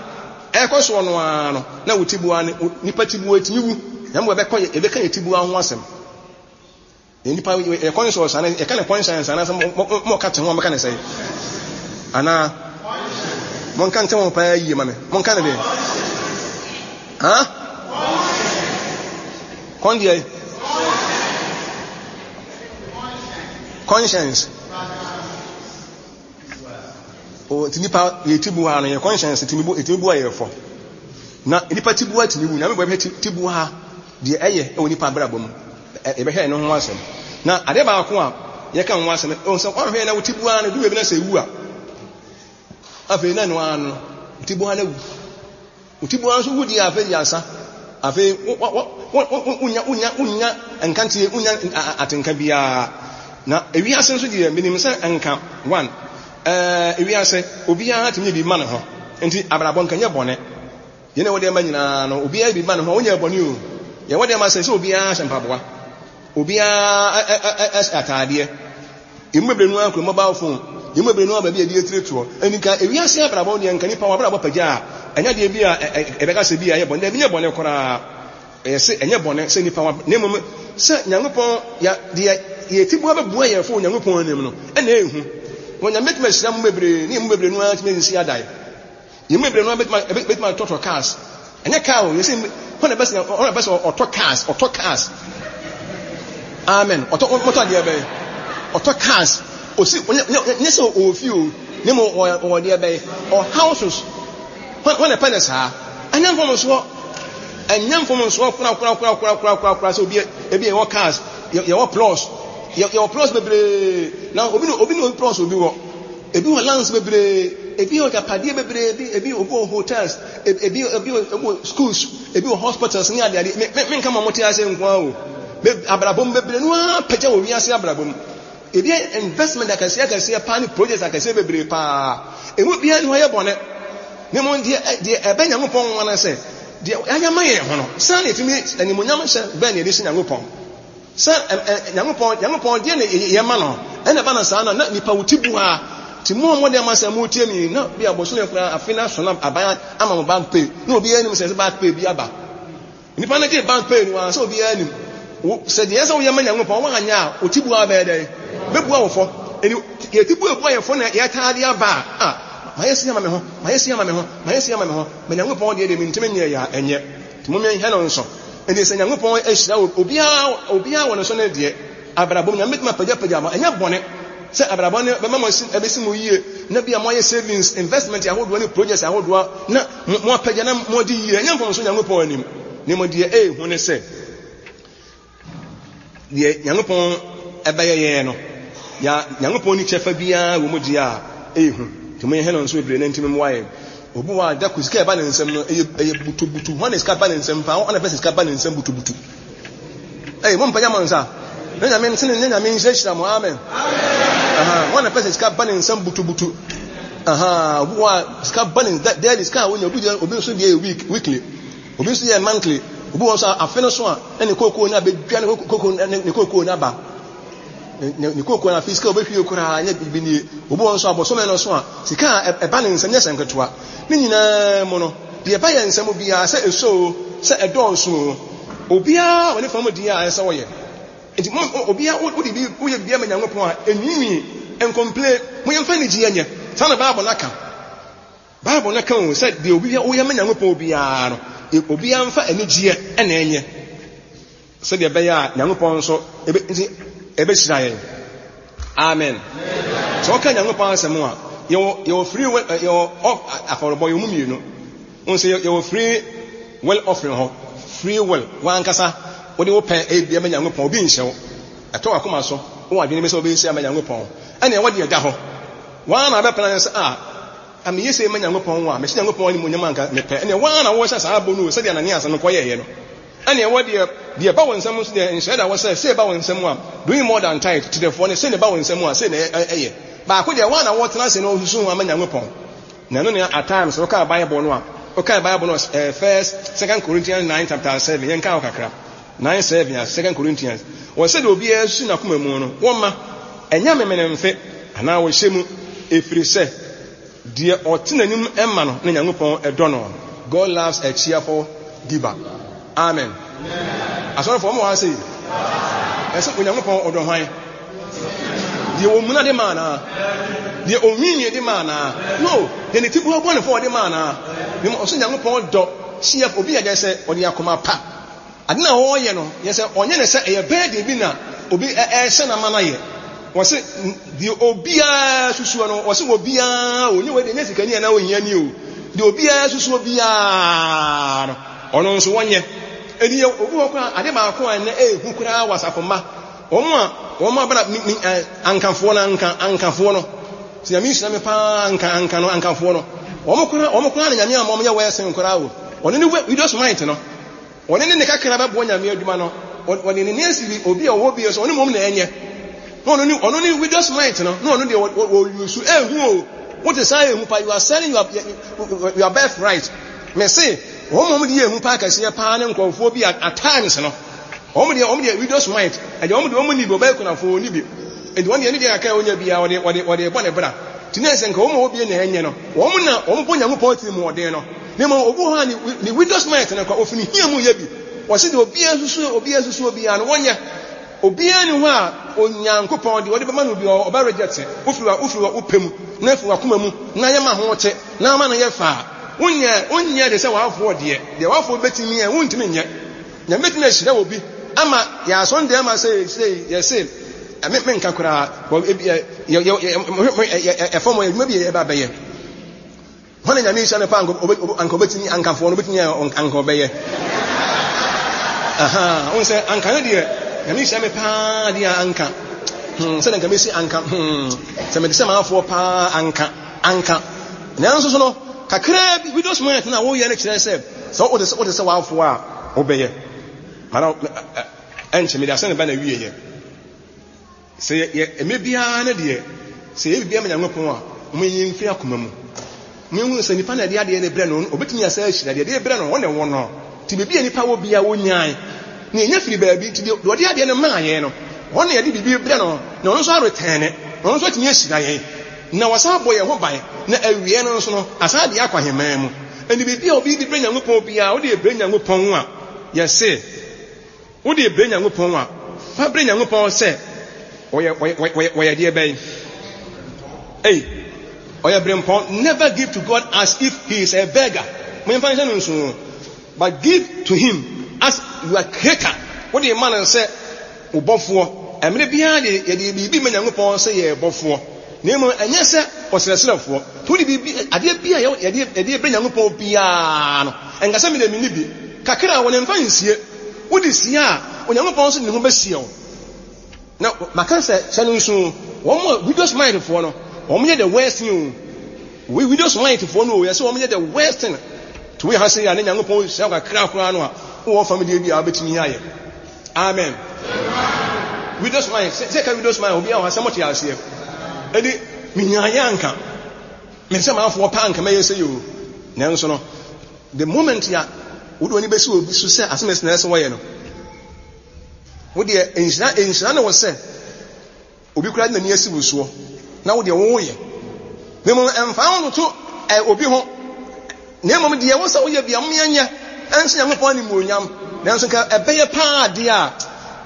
Ɛrekɔ soɔ no ara no, na wo tiboa no, nipa tiboa tumi wu. Na mmom yɛbɛkɔ, yɛbɛka yɛ tiboa ho asɛm. Nipa yɛ conscious ana yɛka ne conscience ana sɛ mo ka te ho a mɛka ne sɛe. Ana monka nte ho paa yie ma me. Monka ne deɛ. Ha? Kɔn deɛ. Conscience. O nti nipa yɛ ti bu ha no yɛ conscience tumi bu etumi bu ayɛ fɔ. Na nipa ti bu atumi wu. Nyame bɔ ɛbɛhwɛ ti bu ha deɛ ɛyɛ ɛwɔ nipa abrabɔ mu. Ɛbɛhwɛ ɛno ho asɛm. Na adeɛ baako a yɛka ho asɛm ɛwɔ sɛ ɔhwɛ na wo ti bu ha no du baabi na sɛ ewu a afei na ɛno ara no ti bu ha na wu. Wo tiboa nso wu deɛ a, afei deɛ ansa. Afei wonya wonya wonya nkanteɛ, wonya atenka biara. Na ewiase nso deɛ, menim sɛ nka one, ɛɛ ewiase obiara tumi yɛ biribi ma ne ho. Nti abrabɔ nka nyɛ bɔne. Yɛn a ɛwɔ deɛ ma nyinaa no, obiara yɛ biribi ma ne ho a, wonyɛ bɔne o. Yɛwɔ deɛ ma sɛ sɛ obiara hyɛ mpaboa, obiara hyɛ ataadeɛ. Yɛn mu bebree no ara kura mobile phone. Yɛn mu bebree no ara baabi a yɛde atiri toɔ. Ɛnti nka ewiase abrabɔ deɛ nka nipa w'abrabɔ pagya a, ɛnyɛ adeɛ bi a yɛbɛka sɛ bi a ɛyɛ bɔne. Daabi, ɛnyɛ bɔne koraa. Ɛyɛ sɛ ɛnyɛ bɔne sɛ nipa w'abrabɔ, na mmom sɛ Nyankopɔn ya deɛ yɛn tiboa bɛbua yɛn fo wɔ Nyankopɔn anim no, ɛna ɛyɛ hu. Wɔ Nyame bɛtumi ahyira mo bebree, ne yɛn mu bebree no ara tumi nsisi adan. Yɛn mu bebree no bɛtumi bɛtumi atɔtɔ cars. Ɛnyɛ car o, yɛsɛ hɔn na bɛsɛ hɔn na bɛsɛ ɔtɔ cars, ɔtɔ cars. Amen. Ɔtɔ ɔtɔ adeɛ bɛyɛ. Ɔtɔ cars. Osi nyɛ nyɛ sɛ ɔwɔ fie o, ne mu ɔwɔ ɔwɔ deɛ bɛyɛ. Ɔ houses. Hɔn hɔn na ɛpɛ ne saa. Ɛnyɛ mfomsoɔ. Ɛnyɛ mfomsoɔ kora kora kora kora kora kora kora sɛ obi ebi yɛwɔ cars, yɛwɔ plus, yɛwɔ plus bebree. Na obi na obi na obi plus obi wɔ. Ebi wɔ lands bebree, ebi wɔ agyapadeɛ bebree, ebi ebi obi wɔ hotels, ebi ebi wɔ schools, ebi wɔ hospitals ne adeade. Me me menka ma mo te ase nko ara o. Be abrabɔ mu bebree no ara pagya wɔ wiase abrabɔ mu. Ebi yɛ investment akɛseɛ akɛseɛ paa ne projects akɛseɛ bebree paa. Emu biara ni hɔ yɛ bɔne. Ne mo deɛ deɛ ɛbɛ Nyankopɔn nwa no sɛ deɛ ayɛ ama yɛn ho no, saa na ɛtumi animuonyam hyɛ bɛn na yɛde hyɛ Nyankopɔn. Sɛ ɛ ɛ Nyankopɔn, Nyankopɔn, deɛ na yɛ ma no, ɛna ɛba no saa no, na nipa wo ti bu ha. Ti mo a mo de ama sɛ mo tie mi, na bi a bosome koraa afe na so na aban ama mo bank pay, na obiara nim sɛ sɛ bank pay bi aba. Nipa no gye bank pay no ara sɛ obiara nim. Wo sɛ deɛ sɛ woyɛ ma Nyankopɔn woanyɛ a, wo ti bu ha bɛyɛ dɛn? Bɛbua wo fɔ. Ɛni yɛ ti bu ebua yɛ fɔ na yɛtaa de aba a, ah, mayɛ si ama me ho, mayɛ si ama me ho, mayɛ si ama me ho, ma Nyankopɔn deɛ deɛ mentumi nyɛ yɛ a, ɛnyɛ. Nti mommɛnhwɛ no nso. Enti sɛ Nyankopɔn ahyira wo, obiara, obiara wɔ ne so ne deɛ, abrabɔ mu, Nyame bɛtumi apagyapagya mo, ɛnyɛ bɔne sɛ abrabɔ no bɛma mo asi, ɛbɛsi mo yie, na bia moayɛ savings, investment ahodoɔ ne projects ahodoɔ na mo, mo apagya na moadi yie, ɛnyɛ mfomso Nyankopɔn anim. Na mmom deɛ ɛyɛ hu ne sɛ, Deɛ Nyankopɔn bɛyɛ yɛn no, ya Nyankopɔn ni kyɛfa biara wɔ mu deɛ a, ɛyɛ hu. Nti mo yɛhwɛ no nso bebree na ntumi mmoa yɛn. Obi wɔ a da ko sika ɛba ne nsam no, ɛyɛ ɛyɛ butubutu. Hwan na sika ba ne nsam paa? Hwan na pɛ sɛ sika ba ne nsam butubutu? Ɛyɛ mo mpagya mo nsa. Ne nyame ntene ne nyame nhyirahyira mo. Amen. Aha, hwan na pɛ sɛ sika ba ne nsam butubutu? Aha, obi wɔ a sika ba ne daily sika a wonya obi deɛ obi nso deɛ yɛ week weekly. Obi nso yɛ monthly. Obi wɔ nso a afe no so a na ne kookoo no abɛdwa ne kookoo ne kookoo no aba. Ne kooko no afei sika a ɔbɛhwie koraa nyɛ biribi nie. Obi wɔ nso a bosome no so a sika a ɛba ne nsam nyɛ sɛ nketewa. Ne nyinaa mu no, deɛ ɛba yɛn nsam biara sɛ ɛsɔ o, sɛ ɛdɔɔso o, obiara wɔ ne fam deɛ a ɛsɛ sɛ ɔyɛ. Nti mo obiara wode bi woyɛ biribi ama Nyankopɔn a ɛnwiinwii, nkɔmple, mo yɛmfa anigyeɛ nyɛ. Saa na Bible no aka. Bible no ka o sɛ deɛ obi woyɛ ma Nyankopɔn biara no, obiara mfa anigyeɛ na ɛnyɛ. Sɛdeɛ ɛbɛyɛ a Nyankopɔn nso ebe, nti ɛbɛhyira yɛn. Amen. Sɛ wɔka Nyankopɔn asɛm a, yɛwɔ yɛwɔ free will eh, yɛwɔ afɔrebɔ yɛwɔ mu mmienu. Wɔn sɛ yɛwɔ free will offering hɔ. Free will wankasa wode wo pɛ ɛyɛ ma Nyankopɔn obi nhyɛ wo. Ɛtɔ wakoma so wɔ adwene bi sɛ wobɛyɛ si ama Nyankopɔn. Ɛna ɛwɔ deɛ ɛda hɔ. Wɔn na abɛpena sɛ a a meyɛ sei ma Nyankopɔn a mehyɛ Nyankopɔn animuonyam anka mepɛ. Ɛna wɔn na wɔhyɛ saa bɔ no sɛdeɛ Ananias no kɔyɛeɛ no. Ɛneɛ wɔ deɛ, deɛ ɛba wo nsam nso deɛ nhyɛ da wɔ sɛ, sei ba wo nsam a, doing more than tithe, tetefoɔ no, sei na ɛba wo nsam a, sei na ɛyɛ. Baako deɛ, woa na wotena ase na wosusu ho ama Nyankopɔn. Na ɛno nea at times wokaa Bible no a, wokaa Bible no eh, first, second Corinthians 9 chapter 7, yɛnka hɔ kakra. 9 7 a, second Corinthians. Wɔ sɛdeɛ obiara susu n'akoma mu no, wɔmma ɛnyɛ amemenemfe anaa wɔhyɛ mu, ɛfiri sɛ Deɛ ɔte n'anim ma no na Nyankopɔn dɔ no. God loves a cheerful giver. Amen. Asɔrefoɔ mo wɔ ha sei. Ɛsɛ Onyankopɔn ɔdɔ hwan? Deɛ ɔmuna de ma anaa? Deɛ ɔnwiinwii de ma anaa? No, deɛ ne ti bu abɔ ne fɔ ɔde ma anaa? Ne mu ɔsɛ Nyankopɔn dɔ cheerful obi a gyɛ sɛ ɔde akoma pa. Ade no a ɔreyɛ no, yɛ sɛ ɔnyɛ no sɛ ɛyɛ burden bi na obi rehyɛ no ama no ayɛ. Wɔse deɛ obiara susuo no, wɔse obiara o, nyɛ wei deɛ nyɛ sikani anaa ohiani o, deɛ obiara susuo biara no, ɔno nso wɔnyɛ. Ɛni yɛ obi wɔ koraa ade baako a ɛnɛ ɛɛhu koraa wɔ asafo mma, wɔn a wɔn abena mi mi ankafoɔ no anka ankafoɔ no, sɛ nyame nhyira me paa anka anka no ankafoɔ no, wɔn koraa wɔn koraa na nyame ama wɔn yɛ wɛɛsen koraa o, ɔno ne widows mite no. Ɔne ne nne kakra bɛboa Nyame adwuma no, ɔde ne nne asi obi a ɔwɔ bi so, ɔno mmom na ɛnyɛ. Na ɔno ne ɔno ne widow's mite no, na ɔno deɛ wɔyusu ehu o. Wote saa ehu pa, you are selling your your birthright. Me se, wɔn mmom de yɛ ehu paa kɛseɛ paa ne nkurɔfoɔ bi at times no. Wɔn deɛ wɔn deɛ widow's mite, ɛdeɛ wɔn deɛ wɔn ni bi, ɔbɛyɛ kunafoɔ ni bi. Nti wɔn deɛ ne deɛ kakra a wɔnya biara wɔde wɔde wɔde bɔ ne bra. Nti na ɛsɛ nka wɔn a wɔbie na ɛnyɛ no, wɔn na wɔn bɔ Nyankopɔn atirimuɔden no. Na mmom obi wɔ hɔ a ne ne widow's mite no kora ofi ne hia mu yɛ bi. Wɔse deɛ obiara susuo obiara susuo biara no wɔnyɛ. Obiara ni hɔ a Onyankopɔn deɛ ɔde bɛma no biara ɔbɛ reject. Wofiri wa wofiri wa wopɛ mu na afiri wakoma mu na yɛ ma ho te na ama no yɛ fɛ a wonyɛ wonyɛ de sɛ w'afoɔ deɛ deɛ w'afoɔ bɛtumi yɛ wontumi nyɛ. Nyame bɛtumi ahyira obi ama yɛ asɔndɛn ama sɛ sɛ yɛse me menka koraa yɛ yɛ yɛ ɛfam adwuma bi yɛ yɛba bɛyɛ. Hwan na Nyame nhyira no paa anka obetumi ankafoɔ no obetumi anka ɔbɛyɛ. Aha, wohu sɛ anka no deɛ Nyame nhyira me paa deɛ anka. Hmm, sɛ anka mesi anka hmm, sɛ mede sɛ maafoɔ paa anka anka. Nanso so no kakraa bi widows mite na woyɛ no kyerɛ sɛ sɛ wode sɛ wode sɛ waafoɔ a wobɛyɛ. Mana ɛnkyɛ mede asɛm no ba na wieɛ. Sɛ yɛ, yɛ, mmerɛ biara no deɛ, sɛ yɛyɛ biribiara ma Nyankopɔn a, momma yɛnyi mfiri akoma mu. Momma yɛnhunu sɛ nipa no a yɛde adeɛ no rebrɛ no no, ɔbɛtumi asan ahyira. Deɛ yɛde rebrɛ no, ɔno na ɛwɔ no. Nti biribi a nipa wɔ biara, ɔnyae, na yɛnya firi baabi. Nti deɛ, deɛ ɔde adeɛ no maa yɛn no, ɔno na yɛde biribi rebrɛ no, na ɔno nso aretɛɛne, na ɔno nso atumi ahyira yɛn, na wasan abɔ yɛn ho ban, na awieɛ no nso no, asan de yɛn akɔ ahemman mu. Ɛnti biribi a obi de brɛ Nyankopɔn biara, wode rebrɛ Nyankopɔn a, yɛse, Wode brɛ Nyankopɔn a, fa brɛ Nyankopɔn sɛ ɔyɛ ɔyɛ ɔyɛ deɛ bɛn? Ei, ɔyɛ brempɔn. Never give to God as if he is a beggar. Mo yɛmfa nhyɛ no nso. But give to him as your creator. Wode ma no sɛ wo bɔfoɔ. Mmerɛ biara de yɛde biribi ma Nyankopɔn sɛ yɛ bɔfoɔ. Na mmom ɛnyɛ sɛ ɔsrɛsrɛfoɔ. Nti wode biribi adeɛ bi a yɛde yɛde brɛ Nyankopɔn biara no, ɛnka sɛ me deɛ menni bi. Kakra a wɔde mfa nsie. Wode sie a, Onyankopɔn nso de ne ho bɛsie wo. Na maka sɛ, hyɛ no nso, wɔn a widows mind foɔ no, wɔn yɛ the worst thing o. Widows mind foɔ no o, yɛ sɛ wɔn yɛ the worst thing. To woyɛ ha sɛ yɛ a ne Nyankopɔn hyira wo kakra koraa no a, wowɔ fam deɛ bi a wobɛtumi ayɛ. Amen. Widows mind, sɛ ka widows mind, obi a wɔ ha sɛ mote aseɛ. Ɛdi, menyaayɛ anka. Me sɛ maafoɔ paa anka mɛyɛ sɛ yɛ o. Nanso no, The moment a wode w'ani bɛsi obi so sɛ asɛm ɛsɛ na ɛsɛ wɔyɛ no, wo deɛ nhyira nhyira ne wo sɛ Obi koraa de n'ani asi wo soɔ na wo deɛ woyɛ. Na mmom ɛmfa wo ntoto obi ho. Na mmom deɛ ɛwɔ sɛ woyɛ bia momyɛ nyɛ ɛnhyɛ Nyankopɔn animuonyam. Nanso nka ɛbɛyɛ paa adeɛ a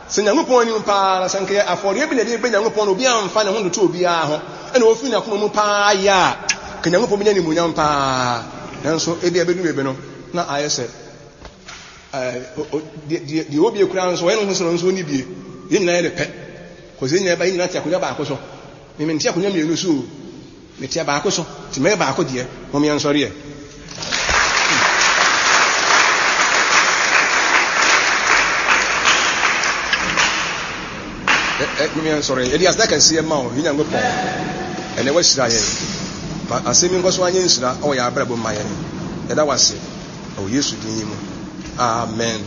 sɛ Nyankopɔn anim paa na sɛ nka yɛ afɔreɛ bi na ɛde bɛ Nyankopɔn na obi amfa ne ho ntoto obiara ho ɛna ofiri n'akoma mu paa yɛ a, nka Nyankopɔn bɛnya animuonyam paa. Nanso ebia ɛbɛdu baabi no na ayɛ sɛ deɛ deɛ ɔwɔ bie koraa nso ɔyɛ ne ho sɛ ɔno nso ɔnni bie. Yɛn nyinaa yɛ ne pɛ. Kɔsɛ yɛn nyinaa ba yɛn nyinaa te akonnwa baako so. Me mente akonnwa mmienu so o. Mete baako so, nti mɛyɛ baako deɛ. Mom yɛnsɔre ɛ. Mom yɛnsɔre. Yɛde aseda kɛseɛ ma wo, yɛn Nyankopɔn. Ɛnɛ woahyira yɛn. Ma asɛm yi nkɔ so anyɛ nhyira wɔ yɛn abrabɔ mu ma yɛn. Yɛda wo ase wɔ Yesu din yi mu. Amen.